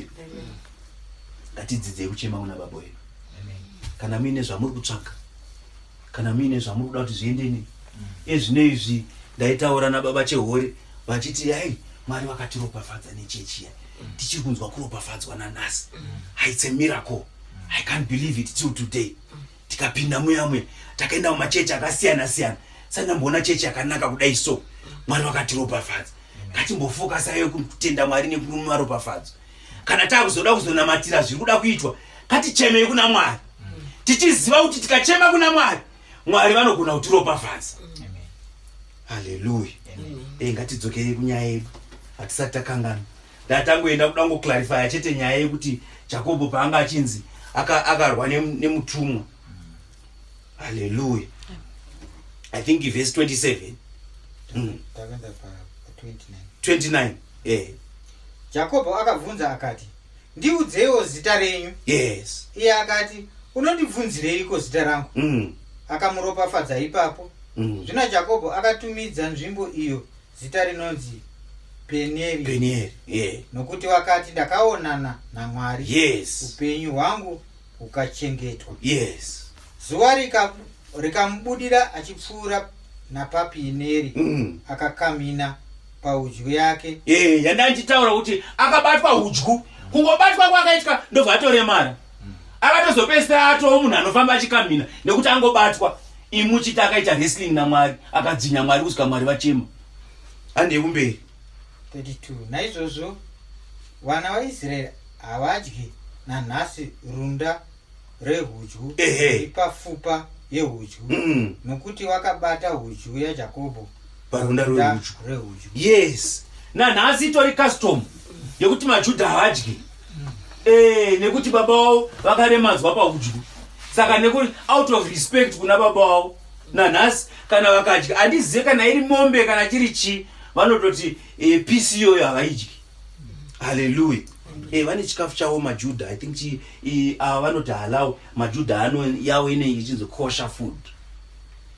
Ngatidzidzei kuchema kuna Baba wedu. Kana muine zvamuri kutsvaga, kana muine zvamuri kuda kuti zviende nei, ezvino izvi ndaitaura nababa Chehore vachiti, hai, Mwari vakatiropafadza nechechi iya, tichiri kunzwa kuropafadzwa nanhasi. It's a miracle, I can't believe it till today. Tikapinda muya muya, takaenda mumachechi akasiyana siyana, sandamboona chechi yakanaka kudai. So Mwari vakatiropafadza, ngatimbofokasayo kutenda Mwari nekumaropafadzo. Kana taakuzoda kuzonamatira zviri kuda kuitwa, ngatichemei kuna Mwari, tichiziva kuti tikachema kuna Mwari, Mwari vanogona kutiropafadza. Haleluya. Ngatidzokerei kunyaya yedu, hatisati takangana. Ndatangoenda kuda ngoclarifya chete nyaya yekuti Jakobho paanga achinzi akarwa nemutumwa. Haleluya. I think verse 27. Takaenda pa 29. 29, eh. Jakobho akabvunza akati, ndiudzeiwo zita renyu. Iye akati, unondibvunzireiko zita rangu? Akamuropafadza ipapo. Zvino Jakobho akatumidza nzvimbo iyo zita rinonzi Penieri, Penieri, yeah. Nokuti wakati, ndakaonana naMwari, upenyu hwangu hukachengetwa. Zuva rikamubudira achipfuura napaPinieri, akakamhina pahudyu yake. Yanda ndichitaura kuti akabatwa hudyu, kungobatwa kwakaitwa ndobva atoremara, akatozopedzisira atoo munhu anofamba achikamhina nekuti angobatwa. Imuchiti akaita wrestling naMwari, akadzvinya Mwari kusvika Mwari vachema. Handei kumberi. 32 Naizvozvo vana vaIsraeri havadyi nanhasi runda rehudyu ipapfupa yehudyu, nokuti wakabata hudyu yaJakobho parunda rwehudyu. Rehudyu. Yes, nanhasi itori custom yekuti maJudha havadyi, nekuti baba vavo vakaremadzwa pahudyu. Saka nekuti out of respect kuna baba vavo, nanhasi kana vakadya, handizive kana iri mombe kana chiri chii, vanototi piece iyoyo havaidyi. Haleluya. Vane chikafu chavo maJudha. I think ava vanoti halal, maJudha ano yavo inenge ichinzi kosher food,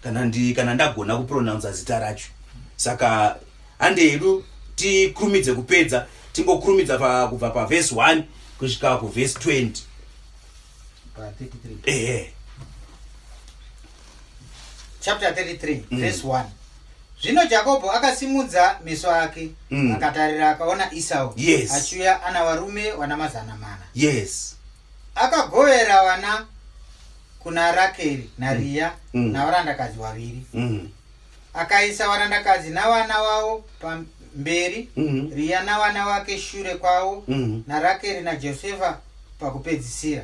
kana ndagona kupronounsa zita racho. Saka hande hedu tikurumidze kupedza, tingokurumidza kubva pavhesi 1 kusvika kuvhesi 20. Pa 33. Ehe. Chapter 33, verse 1. Zvino Jakobho akasimudza meso ake, akatarira, akaona Isau achiuya ana varume vana 400. Akagovera vana kuna Rakeri naRiya navarandakadzi vaviri. Akaisa varandakadzi navana vavo pamberi, Riya navana vake shure kwavo, naRakeri naJosefa pakupedzisira.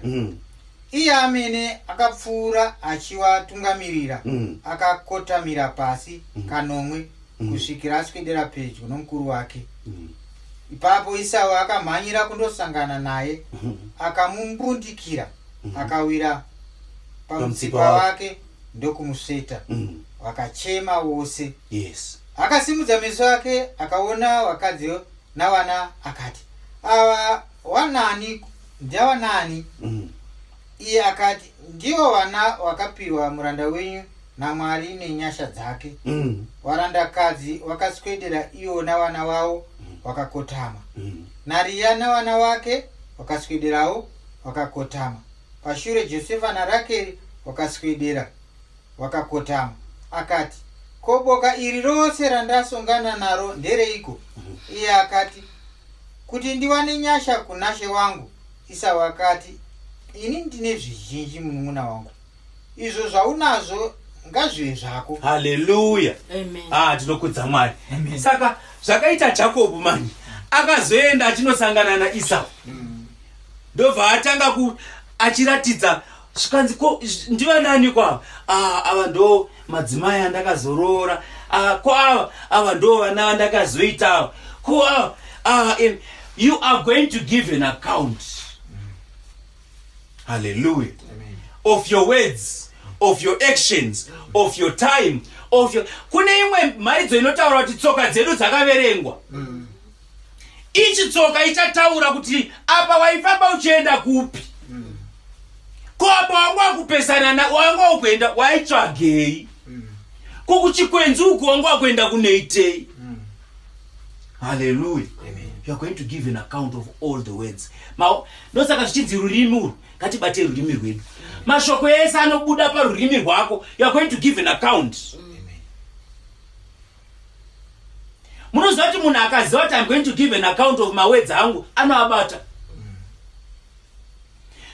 Iye amene akapfuura achivatungamirira, akakotamira pasi kanomwe kusvikira aswedera pedyo nomukuru wake. Ipapo Isau akamhanyira kundosangana naye, akamumbundikira, akawira pamutsipa Pamutsipa wake ndokumusveta. Vakachema vose. Akasimudza meso ake akaona vakadzi navana, akati, ava wanani? Ndavanani? Iye akati, ndivo vana vakapiwa muranda wenyu naMwari nenyasha dzake. Varandakadzi vakaswedera ivo navana vavo. Wakakotama. NaRiya navana vake wakaswederawo wakakotama. Pashure Josefa naRakeri wakaswedera wakakotama. Akati, Ko boka iri rose randasongana naro ndereiko? Iye akati, Kuti ndiwane nyasha kunashe wangu. Isau akati, Ini ndine zvizhinji, munun'una wangu. Izvo zvaunazvo ngazvive zvako. Haleluya. Ah, tinokudza Mwari. Saka zvakaita Jakobho manje akazoenda achinosangana naIsau. Ndobva atanga ku achiratidza zvikanzi ko ndivanani kwava? Ah, ava ndo madzimai andakazoroora. Ah, ko ava ava ndo vana vandakazoita ava. Ko ava ah, you are going to give an account. Hallelujah. Amen. Of your words, of your actions, of your time, of your kune imwe mharidzo inotaura kuti tsoka dzedu dzakaverengwa. Ichi tsoka ichataura kuti apa waifamba uchienda kupi. Ko apa wanga wakupesana na wanga wakuenda waitsvagei. Ko kuchikwenzi uku wanga wakuenda kunoitei. Hallelujah. Amen. You are going to give an account of all the words. Ndosaka zvichinzi rurimi urwu ngatibate rurimi rwedu. Mashoko ese anobuda parurimi rwako, you are going to give an account. Munoziva kuti munhu akaziva kuti I'm going to give an account of my words angu, anoabata.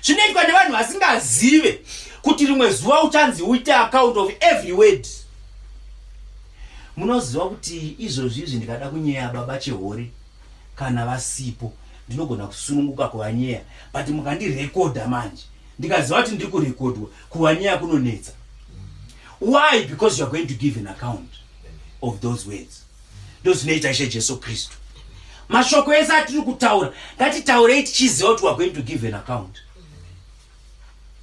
Zvinoitwa nevanhu vasingazive kuti rimwe zuva uchanzi uite account of every word. Munoziva kuti izvozvi izvi ndikada kunyeya baba Chehore kana vasipo ndinogona kusununguka kuvanyeya, but mukandirekodha manje ndikaziva kuti ndiri kurekodwa, kuvanyeya kunonetsa. Why? Because you are going to give an account of those words. Ndozvinoita Ishe Jesu Kristu. Mashoko ese atiri kutaura ngatitaurei tichiziva kuti we are going to give an account.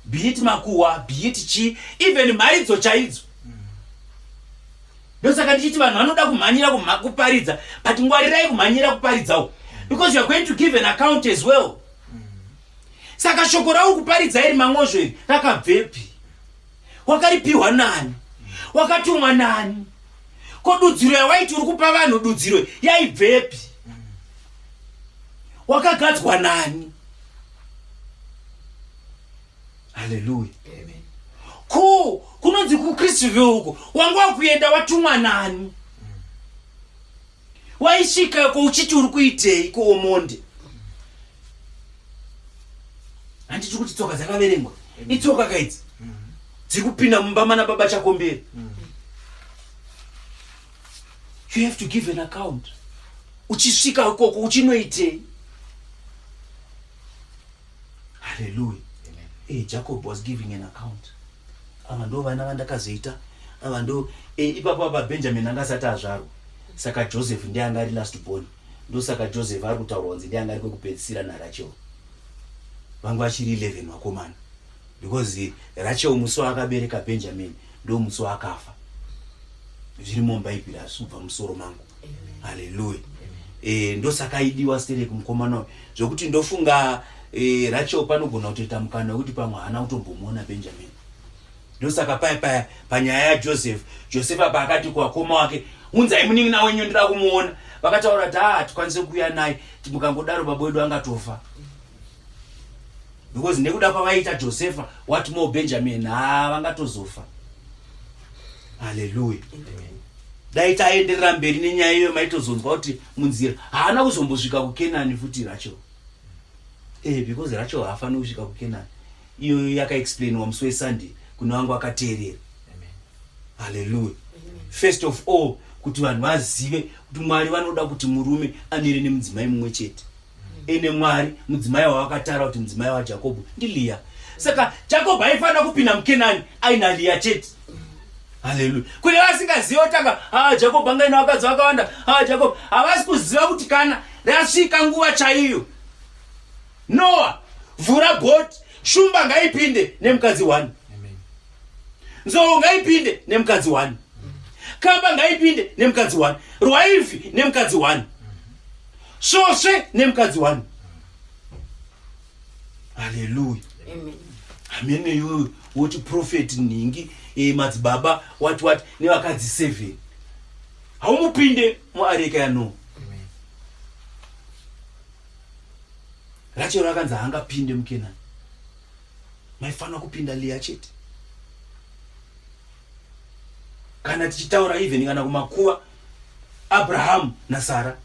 Be it makuhwa, be it chii, even mharidzo chaidzo. Ndosaka ndichiti vanhu vanoda kumhanyira kuparidza, but ngwarirai kumhanyira kuparidzawo, because you are going to give an account as well. Saka shoko rauri kuparidza iri mang'ozvo iri rakabvepi? Wakaripiwa nani? Wakatumwa nani? Ko dudziro yawaiti uri kupa vanhu dudziro yaibvepi? Wakagadzwa nani? Haleluya. Ko kunonzi kuChristville uko wanga wakuenda watumwa nani? Waisvika ko uchiti uri kuitei kuomonde? Handiti kuti tsoka dzakaverengwa itsoka kaidzi dziri kupinda mumba mana baba Chakomberi. You have to give an account. Uchisvika ikoko uchinoitei? Haleluya. Hey, Jacob was giving an account. Ava ndo vana vandakazoita, ava ndo ipapo apa Benjamin anga asati azvarwa, saka Joseph ndiye anga ari last born. Ndosaka Joseph ari kutaurwa kunzi ndiye anga ari kwekupedzisira naRachel. Vanga vachiri 11 vakomana, because Rachel musi waakabereka Benjamin ndo musi waakafa. Zvirimo muBhaibheri, hazvisi kubva musoro mangu. Haleluya. Ndosaka aidiwa sterek mukomana uyu, zvokuti ndofunga Rachel panogona kutoita mukana wekuti pamwe haana kutombomuona Benjamin. Ndosaka paya paya panyaya yaJoseph, Joseph apa akati kuvakoma wake, unzai munin'ina wenyu ndida kumuona. Vakataura kuti ah, tikwanise kuuya naye, mukangodaro baba wedu angatofa. Because nekuda kwavaita Josefa, what more Benjamin, ha vangatozofa. Haleluya. Dai taenderera mberi nenyaya iyoyo maitozonzwa kuti munzira haana kuzombosvika kuKenani futi Rachel. Because Rachel haafaniri kusvika kuKenani. Iyoyo yakaexplainwa musi weSunday kune vangu vakateerera. Haleluya. First of all, kuti vanhu vazive kuti Mwari vanoda kuti murume amire nemudzimai mumwe chete. Ene Mwari mudzimai wavakatara kuti mudzimai waJakobho ndiLeah. Saka Jakobho aifanira kupinda muKenani aina Leah chete. Haleluya. Kune vasingazivi votanga, ah, Jakobho anga aina vakadzi vakawanda. Ah, Jakobho havasi kuziva kuti kana rasvika nguva chaiyo, Noah vhura bhoti, shumba ngaipinde nemukadzi 1, nzou ngaipinde nemukadzi 1, kamba ngaipinde nemukadzi 1, rwaivhi nemukadzi 1, svosve nemukadzi 1. Haleluya. Amen. Iyoyo woti prophet nhingi, madzibaba what what nevakadzi 7, haumupinde muareka yaNoah. Rachel akanzi haangapinde muKenani. Maifanira kupinda Leah chete. Kana tichitaura even kana kumakuva Abraham naSara.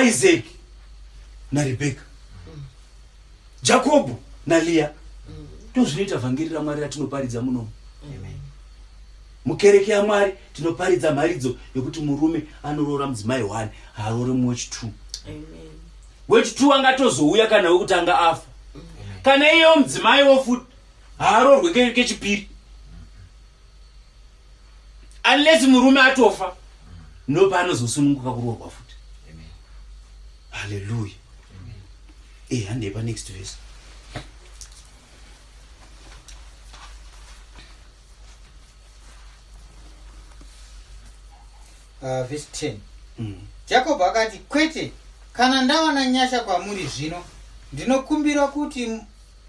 Isaac naRebecca. Jacob naLeah. Ndozvinoita vhangeri raMwari ratinoparidza munomu. Mukereke yaMwari tinoparidza mharidzo yekuti murume anoroora mudzimai one haaroore mumwe wechitu. Wechitu angatozouya kana wekutanga afa. Kana iyewo mudzimai wofuti haaroorwe kechipiri. Unless murume atofa ndopaanozosununguka kuroorwa futi. Hallelujah. Eh, handei pa next verse. Verse 10 Jakobho akati, Kwete, kana ndawana nyasha kwamuri zvino, ndinokumbira kuti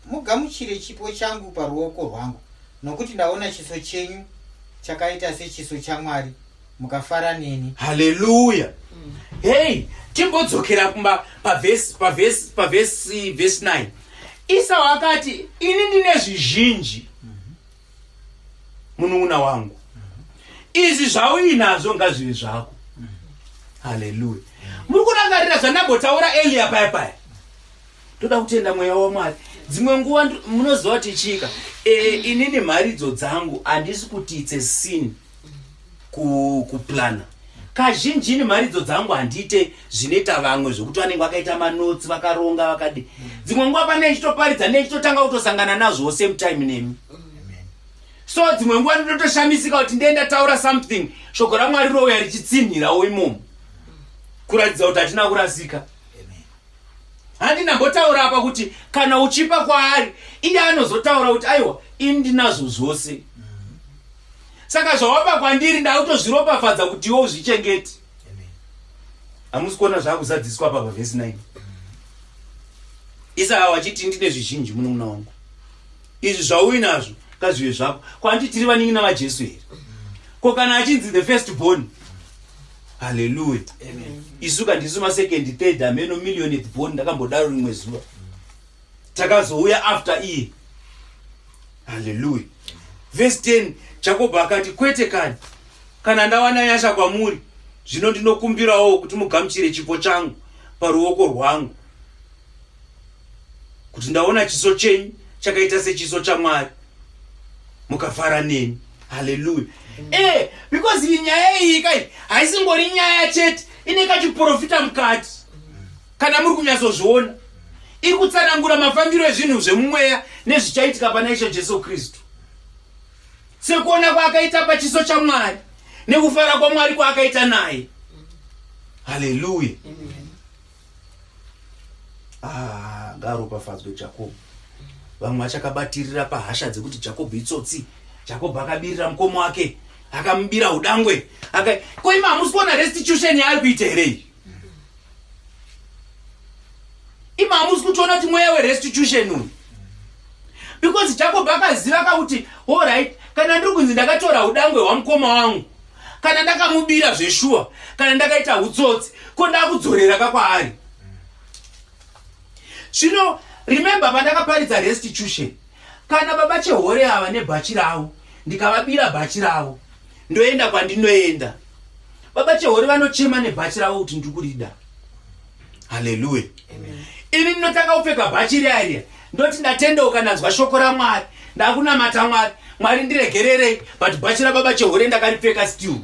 mugamuchire chipo changu paruoko rwangu, nokuti ndaona chiso chenyu chakaita sechiso chaMwari, mukafara neni. Haleluya. Hei, timbodzokera kumba pavhesi pavhesi pavhesi vhesi 9. Isau akati, ini ndine zvizhinji. Munun'una wangu. Izvi zvauinazvo ngazvive zvako. Haleluya. Muri kurangarira zvandambotaura earlier paya paya. Toda kutenda mweya waMwari. Dzimwe nguva munoziva kuti chika. E, inini mharidzo dzangu handisi kuti it's a sin kuplana. Kazhinji ini mharidzo dzangu handiite zvinoita vamwe zvekuti vanenge vakaita manotsi vakaronga vakadi. Dzimwe nguva pane ichitoparidza neichitotanga kutosangana nazvo same time nemi. So dzimwe nguva ndinotoshamisika kuti ndiye ndataura something shoko raMwari rouya richitsinhirawo imomo kuratidza kuti hatina kurasika. Handi ndambotaura apa kuti kana uchipa kwaari iye anozotaura kuti aiwa ini ndinazvo zvose. Saka zvawapa kwandiri ndakutozviropafadza kuti iwe uzvichengete. Hamusi kuona zvakuzadziswa apa pavhesi 9. Isaka wachiti ndine zvizhinji munun'una wangu. Izvi zvauinazvo ngazvive zvako. Kwandi tiri vanin'ina vaJesu here? Ko kana achinzi the first born? Hallelujah. Isu ka ndisu masecond, third, hameno millionth born ndakambodaro rimwe zuva. Takazouya after iye. Hallelujah. Verse 10, Jacob akati kwete kani, kana ndawana nyasha kwamuri, zvino ndinokumbirawo kuti mugamuchire chipo changu paruoko rwangu, kuti ndaona chiso chenyu chakaita sechiso chaMwari, mukafara neni. Hallelujah. Eh, because iyi nyaya iyi kai haisingori nyaya chete, ine kachiprofita mukati. Kana muri kunyatsozviona, iri kutsanangura mafambiro ezvinhu zvemumweya nezvichaitika pana Ishe Jesu Kristu. Sekuona kwaakaita pachiso chaMwari nekufara kwaMwari kwaakaita naye. Hallelujah. Ah, ngaaropafadzwe Jakobho. Vamwe vachakabatirira pahasha dzekuti Jakobho itsotsi. Jakobho akabirira mukoma wake, akamubira udangwe. Aka ko imi hamusi kuona restitution yaari kuita here iyi? Imi hamusi kutoona kuti mweya werestitution uyu. Because Jacob akaziva kakuti all right, kana ndiri kunzi ndakatora udangwe hwamukoma wangu, kana ndakamubira zveshuwa, kana ndakaita utsotsi, ko ndakudzorera ka kwaari. Zvino remember pandakaparidza restitution, kana baba Chehore ava nebhachi ravo, ndikavabira bhachi ravo, ndoenda kwandinoenda. Baba Chehore vanochema nebhachi ravo kuti ndiri kurida. Haleluya. Ini ndinotanga kupfeka bhachi riya riya, ndoti ndatendeuka, ndanzwa shoko raMwari, ndakunamata Mwari, Mwari ndiregererei, but bhachi rababa Chehore ndakaripfeka still.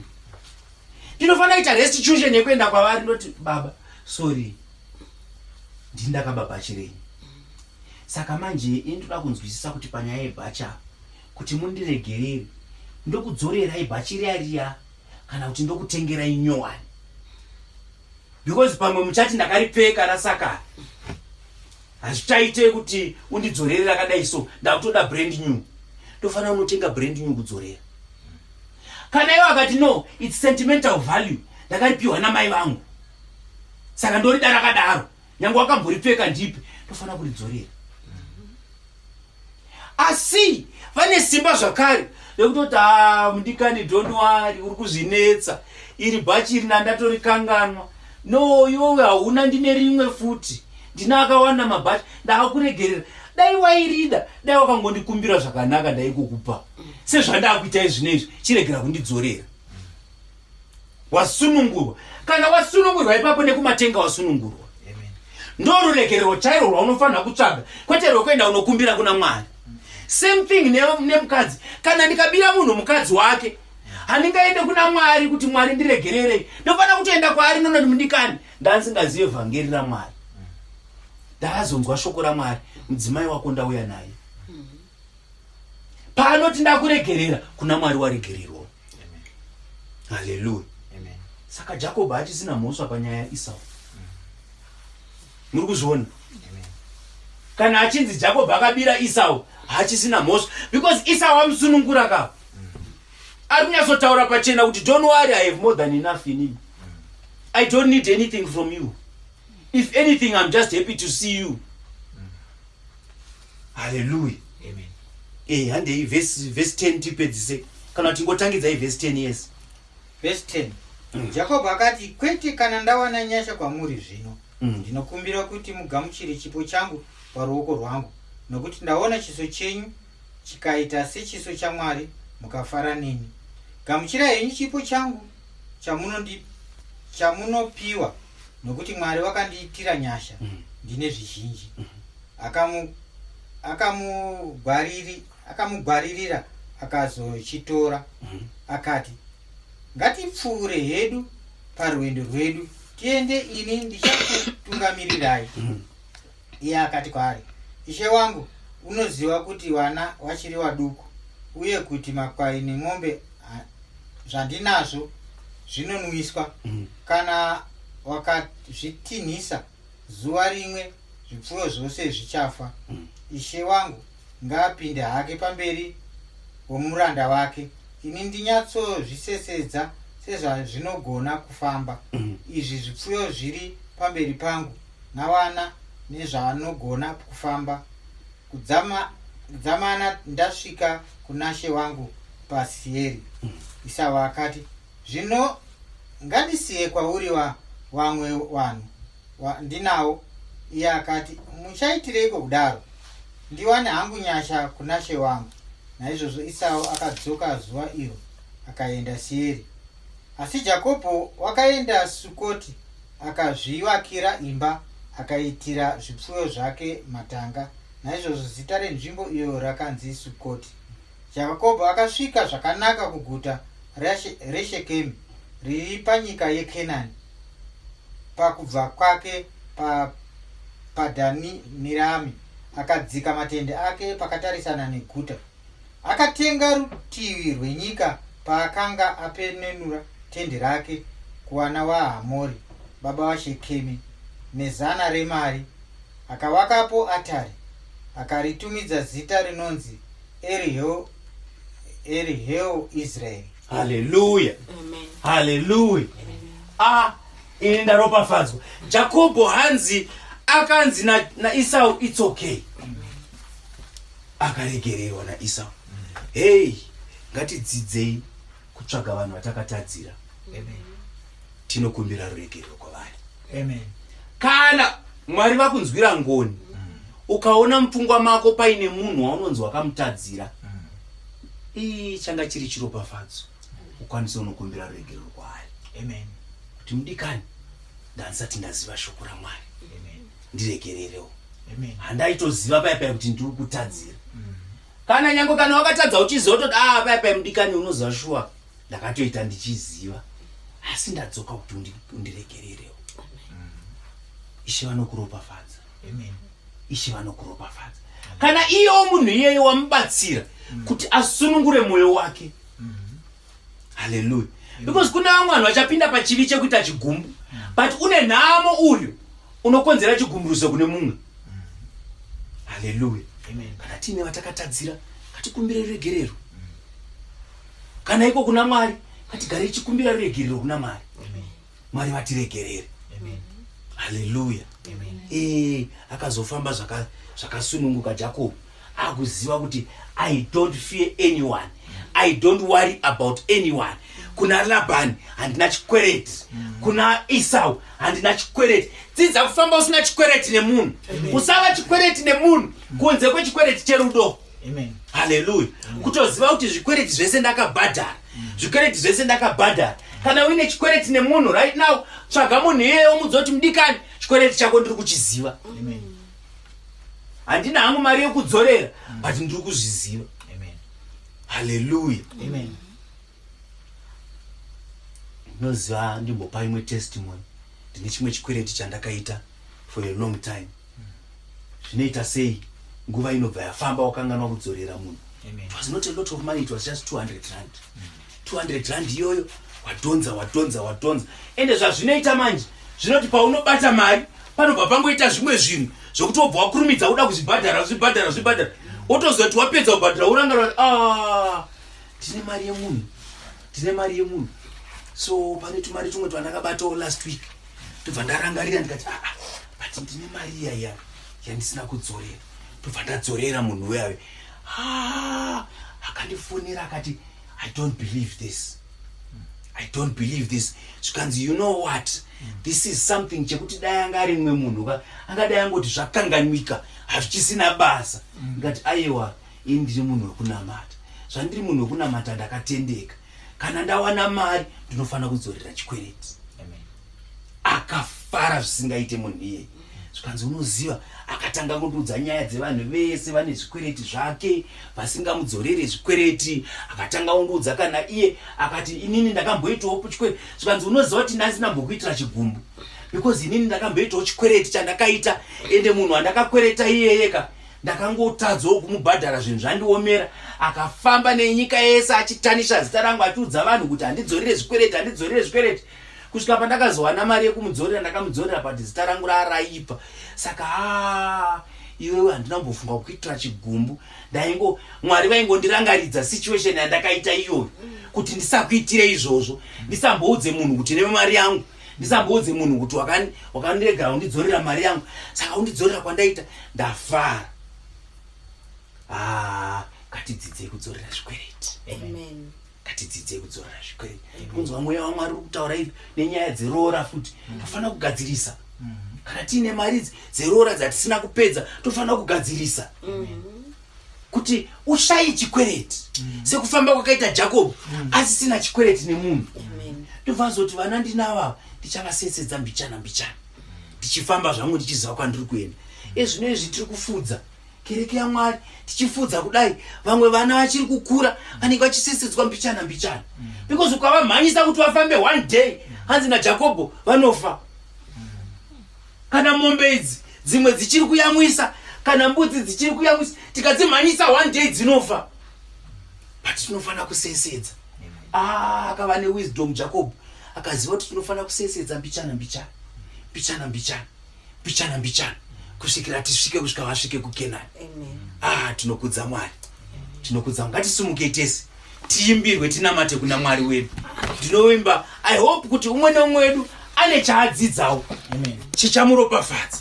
Ndinofanira kuita restitution yekuenda kwavari, ndoti baba sorry, ndini ndakaba bhachi renyu. Saka manje ini ndoda kunzwisisa kuti panyaya yebhachi apa, kuti mundiregerere, ndokudzorerai bhachi riya riya kana kuti ndokutengerai nyowani, because pamwe muchati ndakaripfeka rasakara, hazvichaite kuti undidzorere rakadai, so ndakutoda brand new, ndofanira unotenga brand new kudzorera. Kana iwo akati no, it's sentimental value, ndakaripiwa namai vangu, saka ndorida rakadaro, nyange wakamboripfeka ndipe, ndofanira kuridzorera. Asi vane simba zvakare rekutoti ah, mudikani, don't worry, uri kuzvinetsa, iri bhachi iri nandatorikanganwa. No, iwewe hauna, ndine rimwe futi. Ndina akawanda mabhachi, ndakakuregerera. Dai wairida, dai wakangondikumbira zvakanaka ndaikukupa. Sezvandakuita izvino izvi, chiregera kundidzorera. Wasunungurwa. Kana wasunungurwa ipapo nekumatenga wasunungurwa. Ndoruregerero chairo rwaunofanira kutsvaga, kwete rwekuenda unokumbira kuna Mwari. Same thing nemukadzi. Kana ndikabira munhu mukadzi wake, handingaende kuna Mwari kuti Mwari ndiregererei. Ndofanira kutoenda kwaari nonoti mudikani, ndandisingazive vhangeri raMwari. Ndakazonzwa shoko raMwari, mudzimai wako ndauya naye. Paanoti ndakuregerera, kuna Mwari waregererwa. Haleluya. Saka Jacob haachisina mhosva panyaya yaEsau. Muri kuzviona? Kana achinzi Jacob akabira Esau, haachisina mhosva because Esau amusunungura ka. Ari kunyatsotaura pachena kuti don't worry, I have more than enough in him. I don't need anything from you. If anything, I'm just happy to see you. Hallelujah. Amen. Eh, handei verse 10 tipedzise. Kana tingotangidzai verse 10 yes. Verse 10. Jakobho akati, Kwete, kana ndawana nyasha kwamuri zvino, ndinokumbira kuti mugamuchire chipo changu paruoko rwangu, nokuti ndaona chiso chenyu chikaita sechiso chaMwari, mukafara neni. Gamuchirai henyu chipo changu chamunopiwa, nokuti Mwari wakandiitira nyasha, ndine zvizhinji. Akamugwaririra akazochitora. Akati, Ngatipfuure hedu parwendo rwedu, tiende, ini ndichakutungamirirai. Iye akati kwaari, Ishe wangu, unoziva kuti vana vachiri vaduku, uye kuti makwai nemombe zvandinazvo zvinonwiswa. Kana wakazvitinhisa zuva rimwe, zvipfuyo zvose zvichafa. Ishe wangu ngaapinde hake pamberi pomuranda wake, ini ndinyatsozvisesedza sezvazvinogona kufamba. Izvi zvipfuyo zviri pamberi pangu navana nezvaanogona kufamba kudzamana ndasvika kunashe wangu paSieri. Isau akati, Zvino ngandisiye kwauri wamwe vanhu ndinawo. Iye akati, Muchaitireiko kudaro? Ndiwane hangu nyasha kunashe wangu. Naizvozvo Isau akadzoka zuva iro akaenda Sieri. Asi Jakobho wakaenda Sukoti, akazvivakira imba, akaitira zvipfuyo zvake matanga. Naizvozvo zita renzvimbo iyo rakanzi Sukoti. Jakobho akasvika zvakanaka kuguta reShekemi riri panyika yeKenani. Pakubva kwake paPadhani-Mirami, akadzika matende ake pakatarisana neguta. Akatenga rutivi rwenyika paakanga apenenura tende rake kuwana waHamori, baba vaShekemi, nezana remari. Akavakapo atari, akaritumidza zita rinonzi Eriheo Israeri. Haleluya. Haleluya. Ah, ini ndaropafadzwa. Jakobho hanzi akanzi naEsau na it's okay. Akaregererwa naEsau. Hey, ngatidzidzei kutsvaga vanhu vatakatadzira. Tinokumbira ruregerero kwavari. Amen. Kana Mwari vakunzwira ngoni, ukaona mupfungwa mako paine munhu waunonzi wakamutadzira, ii changa chiri chiropafadzo, ukwanise unokumbira ruregerero kwaari. Amen. Kuti mudikani, ndandisati ndaziva shoko raMwari. Amen. Ndiregererewo. Amen. Handaitoziva paya paya kuti ndiri kutadzira. Kana nyange kana wakatadza uchiziva utoti ah paya paya mudikani unoziva shuwa ndakatoita ndichiziva, asi ndadzoka kuti undiregererewo. Ishe vanokuropafadza. Amen. Ishe vanokuropafadza. Kana iyewo munhu iyeye wamubatsira kuti asunungure mwoyo wake. Haleluya. Because kune vamwe vanhu vachapinda pachivi chekuita chigumbu, but une nhamo uyu unokonzera chigumburuso kune mumwe. Haleluya. Kana tiine vatakatadzira, ngatikumbire ruregerero. Kana iko kuna Mwari, ngatigare tichikumbira ruregerero kuna Mwari. Mwari vatiregerere. Haleluya. Akazofamba zvakasununguka Jacob, akuziva kuti I don't fear anyone. I don't worry about anyone. Kuna Labhani handina chikwereti, kuna Esau handina chikwereti. Dzidza kufamba usina chikwereti nemunhu. Usava chikwereti nemunhu kunze kwechikwereti cherudo. Haleluya. Kutoziva kuti zvikwereti zvese ndakabhadhara, zvikwereti zvese ndakabhadhara. Kana uine chikwereti nemunhu right now, tsvaga munhu iyeye womudza kuti mudikani, chikwereti chako ndiri kuchiziva. Handina hangu mari yekudzorera, but ndiri kuzviziva. Haleluya. Ndinoziva ndimbopa imwe testimony. Ndine chimwe chikwereti chandakaita for a long time. Zvinoita sei nguva inobva yafamba wakanganwa kudzorera munhu. It was not a lot of money, it was just 200 rand. 200 rand iyoyo wadhonza wadhonza wadhonza. Ende zvazvinoita manje zvinoti paunobata mari panobva pangoita zvimwe zvinhu zvekuti wobva wakurumidza uda kuzvibhadhara zvibhadhara zvibhadhara, wotozoti wapedza kubhadhara worangarira kuti ah, tine mari yemunhu, tine mari yemunhu. So pane tumari tumwe twandakabatawo last week, ndobva ndarangarira ndikati aa, ah, but ndine mari iya iya yandisina kudzorera. Ndobva ndadzorera munhu uyave. Ah, akandifonera akati, I don't believe this, I don't believe this. Zvikanzi, you know what, this is something chekuti dai anga ari mumwe munhu ka, angadai angoti zvakanganwika, hazvichisina basa. Ndikati aiwa, ini ndiri munhu wekunamata. Zvandiri munhu wekunamata ndakatendeka, kana ndawana mari ndinofanira kudzorera chikwereti. Akafara zvisingaite munhu iyeye. Zvikanzi unoziva, akatanga kundiudza nyaya dzevanhu vese vane zvikwereti zvake vasingamudzorere zvikwereti. Akatanga kundiudza kana iye akati inini ndakamboitawo chikwereti. Zvikanzi unoziva kuti ndasina mbokuitira chigumbu because inini ndakamboitawo chikwereti chandakaita, ende munhu wandakakwereta iyeyeka ndakangotadzawo kumubhadhara, zvinhu zvandiomera. Akafamba nenyika yese achitanisha zita rangu, achiudza vanhu kuti handidzorere zvikwereti, handidzorere zvikwereti, kusvika pandakazowana mari yekumudzorera ndakamudzorera, but zita rangu raaraipa. Saka aa, iwewe handina kumbofunga kukuitira chigumbu. Ndaingo Mwari vaingondirangaridza situation yandakaita iyoyo kuti ndisakuitire izvozvo, ndisamboudze munhu kuti ne mari yangu, ndisamboudze munhu kuti wakandiregera undidzorera mari yangu. Saka undidzorera kwandaita ndafara. Ah, ngatidzidzei kudzorera zvikwereti. Ngatidzidzei kudzorera zvikwereti. Kunzwa mweya waMwari uri kutaura ivi nenyaya dzeroora futi, tofanira kugadzirisa. Kana tiine mari dzeroora dzatisina kupedza, tofanira kugadzirisa kuti ushaye chikwereti, sekufamba kwakaita Jacob asisina chikwereti nemunhu. Ndobva azoti vana ndinava ndichavasetsedza mbichana mbichana, ndichifamba zvangu ndichiziva kwandiri kuenda. Ezvino izvi tiri kufudza kereke yaMwari, tichifudza kudai vamwe vana vachiri kukura vanenge vachisesedzwa mbichana mbichana, because ukavamhanyisa kuti vafambe one day, hanzi naJakobho vanofa. Kana mombe idzi dzimwe dzichiri kuyamwisa, kana mbudzi dzichiri kuyamwisa, tikadzimhanyisa one day dzinofa. But tinofanira kusesedza. Ah, akava newisdom Jacob, akaziva kuti tinofanira kusesedza mbichana mbichana, mbichana mbichana, mbichana mbichana, kusvikira tisvike, kusvika vasvike kuKenani. Ah, tinokudza Mwari, tinokudza. Ngatisimukei tese tiimbirwe, tinamate kuna Mwari wedu. Ndinovimba, I hope kuti umwe neumwe wedu ane chaadzidzawo chichamuropafadza.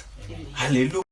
Haleluya.